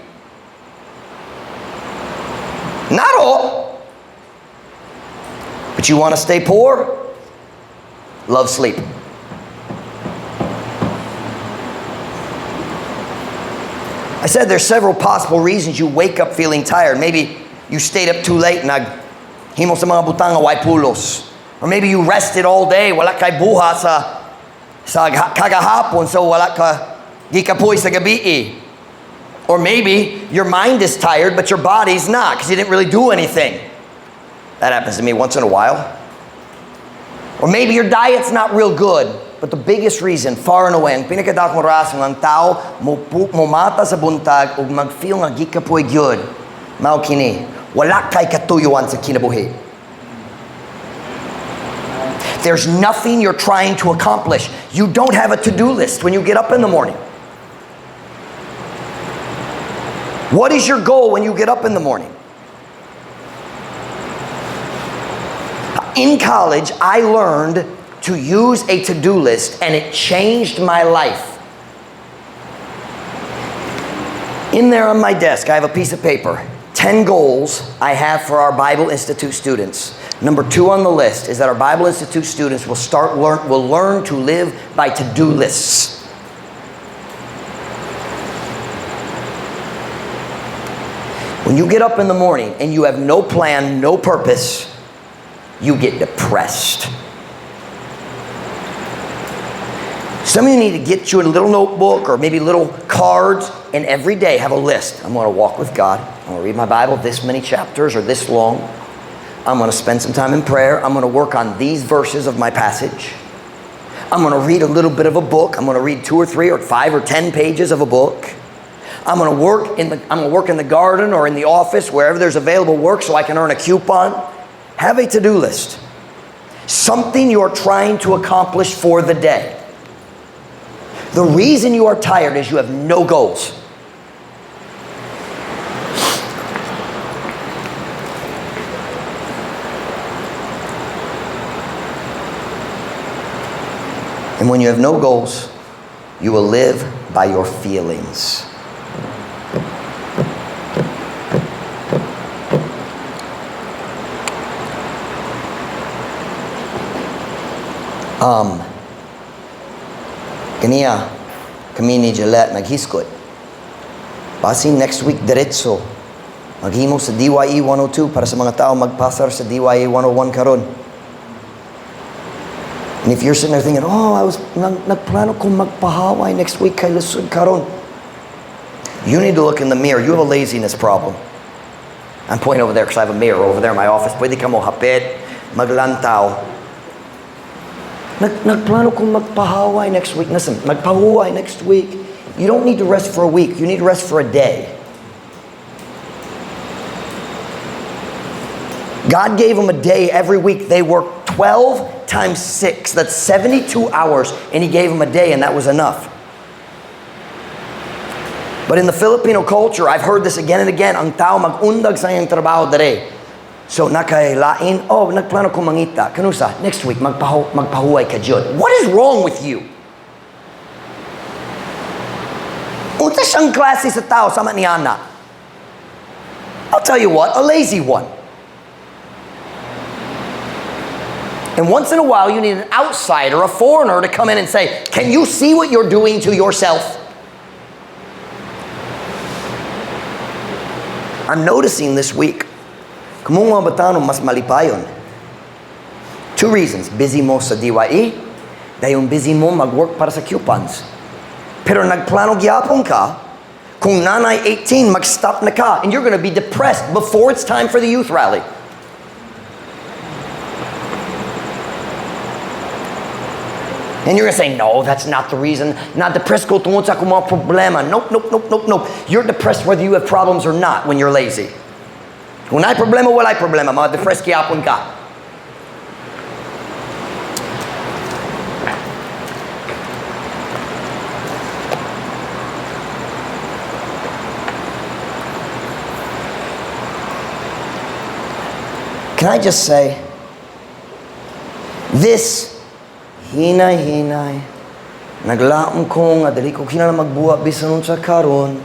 [SPEAKER 1] Not all. But you want to stay poor? Love sleep. I said there's several possible reasons you wake up feeling tired. Maybe you stayed up too late, naghimo sa mga butang nga way pulos. Or maybe you rested all day, wala kay buhat sa kagahapon, so wala ka gikapoy sa gabii. Or maybe your mind is tired but your body's not because you didn't really do anything. That happens to me once in a while. Or maybe your diet's not real good. But the biggest reason, far and away, ang pinakadakong rason ang tao mumata sa buntag ug mag-feel nga gikapoy gyud, mao kini, wala kay katuyuan sa kinabuhi. There's nothing you're trying to accomplish. You don't have a to-do list when you get up in the morning. What is your goal when you get up in the morning? In college, I learned to use a to-do list, and it changed my life. In there on my desk, I have a piece of paper. 10 goals I have for our Bible Institute students. Number 2 on the list is that our Bible Institute students will learn to live by to-do lists. When you get up in the morning and you have no plan, no purpose, you get depressed. Some of you need to get you a little notebook or maybe little cards, and every day have a list. I'm going to walk with God. I'm going to read my Bible this many chapters or this long. I'm going to spend some time in prayer. I'm going to work on these verses of my passage. I'm going to read a little bit of a book. I'm going to read 2 or 3 or 5 or 10 pages of a book. I'm going to work in the garden or in the office, wherever there's available work so I can earn a coupon. Have a to-do list. Something you're trying to accomplish for the day. The reason you are tired is you have no goals. And when you have no goals, you will live by your feelings. Kaniya, kami ni Gillette naghiskot. Basin next week diretso. Maghimo sa DYE 102 para sa mga tao magpasar sa DYE 101 karon. And if you're sitting there thinking, "Oh, I was nagplano kong magpahaway next week kay lisod karon." You need to look in the mirror. You have a laziness problem. I'm pointing over there because I have a mirror over there in my office. Pwede ka mo hapit, maglantaw. Nagplano kong magpahaway next week. Listen, magpahuway next week. You don't need to rest for a week. You need to rest for a day. God gave them a day every week. They worked 12 times 6. That's 72 hours. And He gave them a day, and that was enough. But in the Filipino culture, I've heard this again and again, ang tao mag-undag sa iyang trabaho dere. So, nakailain, "Oh, nagplano ko mangita. Kanusa, next week, magpahuway ka jud." What is wrong with you? Unsa siyang klase sa tao sama ni Ana? I'll tell you what, a lazy one. And once in a while, you need an outsider, a foreigner, to come in and say, "Can you see what you're doing to yourself?" I'm noticing this week, kamong mga batanon mas malipayon. Two reasons. Busy mo sa DYE, dayon busy mo mag-work para sa coupons. Pero nagplano gyapon ka, kung naa nay 18, mag-stop na ka, and you're going to be depressed before it's time for the youth rally. And you're going to say, "No, that's not the reason. Not depressed ko tungod sa akong mga problema." Nope, nope, nope, nope, nope. You're depressed whether you have problems or not when you're lazy. Kung naay problema, walay problema. Mga depressed gyapon ka. Can I just say, this hinay-hinay, naglaom ko nga dali ko kinahanglan magbuhat bisan unsa karon,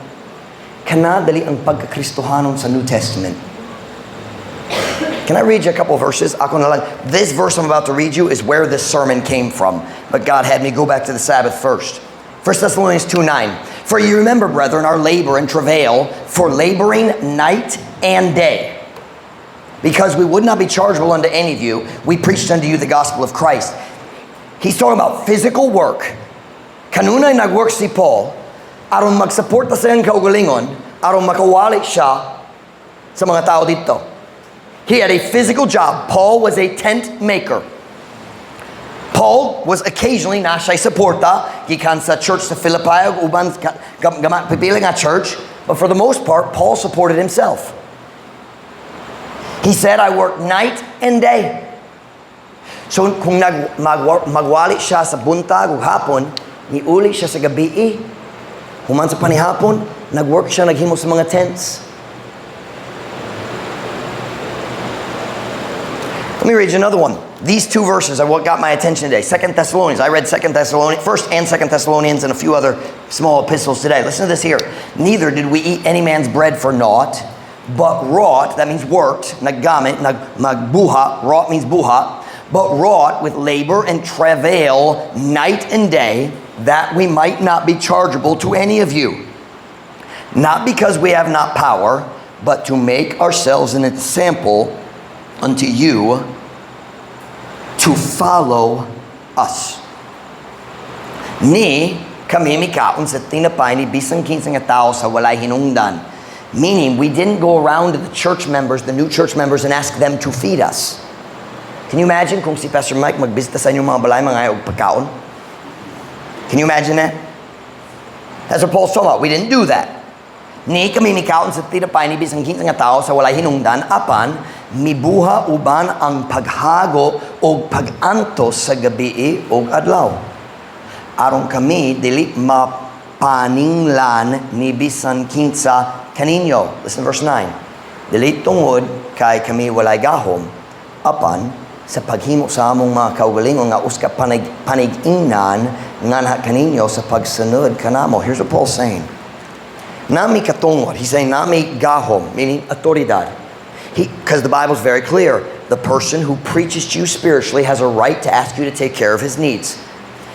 [SPEAKER 1] kana dali ang pagkakristohanon sa New Testament. Can I read you a couple of verses? Ako na lang. This verse I'm about to read you is where this sermon came from. But God had me go back to the Sabbath first. 1 Thessalonians 2:9. For you remember, brethren, our labor and travail, for laboring night and day. Because we would not be chargeable unto any of you, we preached unto you the gospel of Christ. He's talking about physical work. Kanunay nag-work si Paul, aron magsuporta sa iyang kaugalingon, aron makawali siya sa mga tao dito. He had a physical job. Paul was a tent maker. Paul was occasionally na siya suporta gikan sa church sa Philippi ug uban pipila nga church, but for the most part Paul supported himself. He said, "I work night and day." So kung magwali siya sa buntag ug hapon, niuli siya sa gabi, human sa panihapon, nag-work siya, naghimo sa mga tents. Let me read you another one. These two verses are what got my attention today. 2 Thessalonians. I read 2 Thessalonians, 1st and 2 Thessalonians and a few other small epistles today. Listen to this here. Neither did we eat any man's bread for naught, but wrought, that means worked, naggamit, magbuhat, wrought means buhat, but wrought with labor and travail night and day, that we might not be chargeable to any of you. Not because we have not power, but to make ourselves an example unto you to follow us. Ni kami mikaon sa tinapay ni bisan kinsa nga tao sa walay hinungdan. Meaning, we didn't go around to the church members, the new church members, and ask them to feed us. Can you imagine kung si Pastor Mike magbisita sa inyong mga balay mga og pagkaon? Can you imagine that? That's what Paul's talking about. We didn't do that. Ni kami mikaon sa tinapay ni bisan kinsa nga tao sa walay hinungdan apan mibuha uban ang paghago og pag-antos sa gabii og adlaw. Aron kami dili mapaninglan ni bisan kinsa kaninyo. Listen to verse 9. Dili tungod kay kami walay gahom apan sa paghimo sa among mga kaugalingon nga usa ka panig-ingnan nganha kaninyo sa pagsunod kanamo. Here's what Paul's saying. Naa mi katungod. He's saying naa mi gahom, meaning autoridad. Because the Bible's very clear. The person who preaches to you spiritually has a right to ask you to take care of his needs.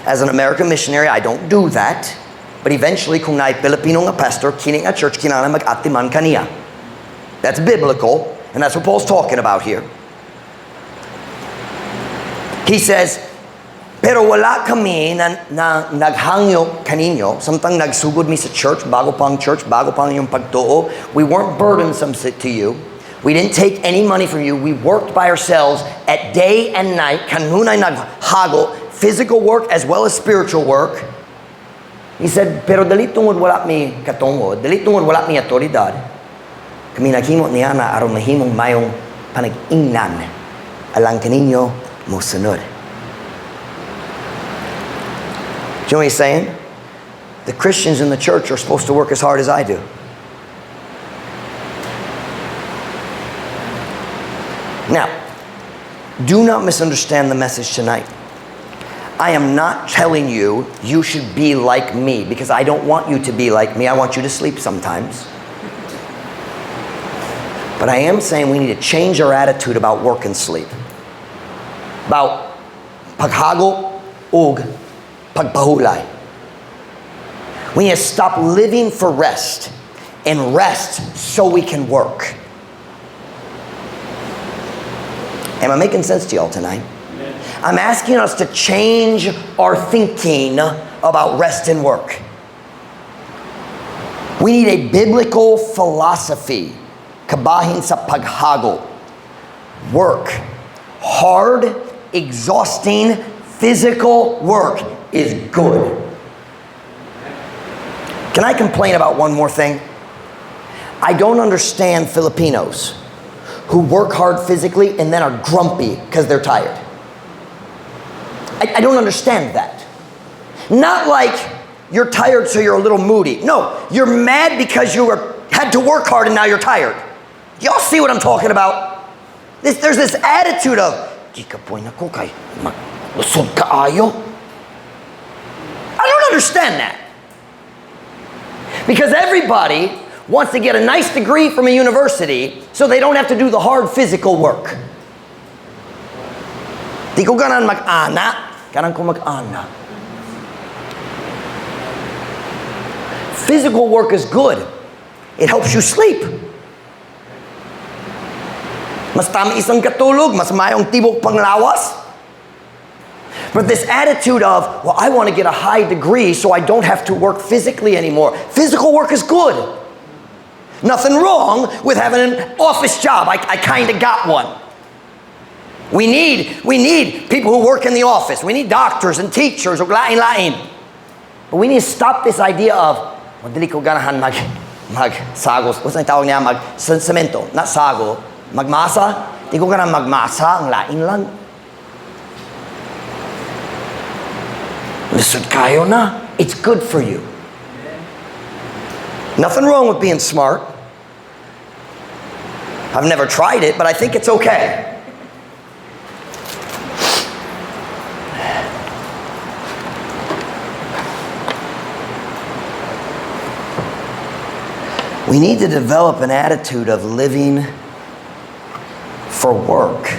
[SPEAKER 1] As an American missionary, I don't do that. But eventually, kung naay Pilipino nga pastor, kini nga church, kinahanglan mag-atiman kaniya. That's biblical, and that's what Paul's talking about here. He says, pero wala kami na naghangyo kaninyo, samtang nagsugod mi sa church, bago pang church, bago pang inyong pagtuo, we weren't burdensome to you. We didn't take any money from you. We worked by ourselves at day and night, kanunay naghago, physical work as well as spiritual work. He said, pero dili tungod wala mi katungod, dili tungod wala mi autoridad. Kami naghimo niya na aron mahimong mayong panag-ingnan alang kaninyo mosunod. Do you know what he's saying? The Christians in the church are supposed to work as hard as I do. Now, do not misunderstand the message tonight. I am not telling you you should be like me because I don't want you to be like me. I want you to sleep sometimes. But I am saying we need to change our attitude about work and sleep. About paghago ug pagpahulay. We need to stop living for rest and rest so we can work. Am I making sense to y'all tonight? I'm asking us to change our thinking about rest and work. We need a biblical philosophy. Kabahin sa paghago. Work. Hard, exhausting, physical work is good. Can I complain about one more thing? I don't understand Filipinos who work hard physically and then are grumpy because they're tired. I don't understand that. Not like you're tired so you're a little moody. No, you're mad because you had to work hard and now you're tired. Y'all see what I'm talking about? There's this attitude of, "Gikapoy na ko kay maglusog kaayo." I don't understand that. Because everybody wants to get a nice degree from a university so they don't have to do the hard physical work. Di ko ganahan mag-ana. Ganahan ko mag-ana. Physical work is good. It helps you sleep. Mas tamis ang katulog, mas maayong tibok panglawas. But this attitude of, "Well, I want to get a high degree so I don't have to work physically anymore." Physical work is good. Nothing wrong with having an office job. I kind of got one. We need people who work in the office. We need doctors and teachers. Ug lain-lain. But we need to stop this idea of, "Well, dili ko ganahan mag sago." What's ang tawag niya? Mag semento. Not sago. Magmasa. Di ko ganahan magmasa. Ang lain lang. Lisod kaayo na. It's good for you. Nothing wrong with being smart. I've never tried it, but I think it's okay. We need to develop an attitude of living for work,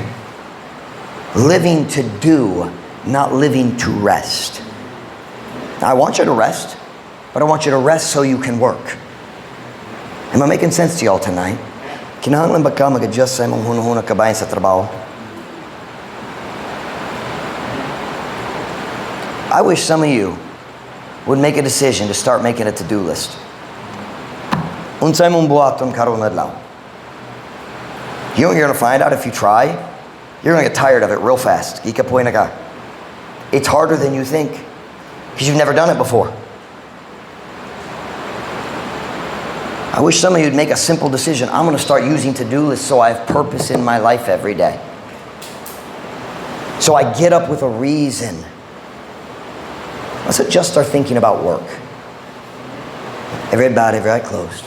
[SPEAKER 1] living to do, not living to rest. Now, I want you to rest, but I want you to rest so you can work. Am I making sense to y'all tonight? Kinahanglan ba ka mag-adjust sa imong hunahuna kabahin sa trabaho? I wish some of you would make a decision to start making a to-do list? Unsay imong buhaton karong adlaw? You know what you're gonna find out if you try? You're gonna get tired of it real fast. Gikapoy na ka. It's harder than you think because you've never done it before. I wish some of you would make a simple decision. I'm going to start using to-do lists so I have purpose in my life every day. So I get up with a reason. Let's adjust our thinking about work. Every head bowed, every eye closed.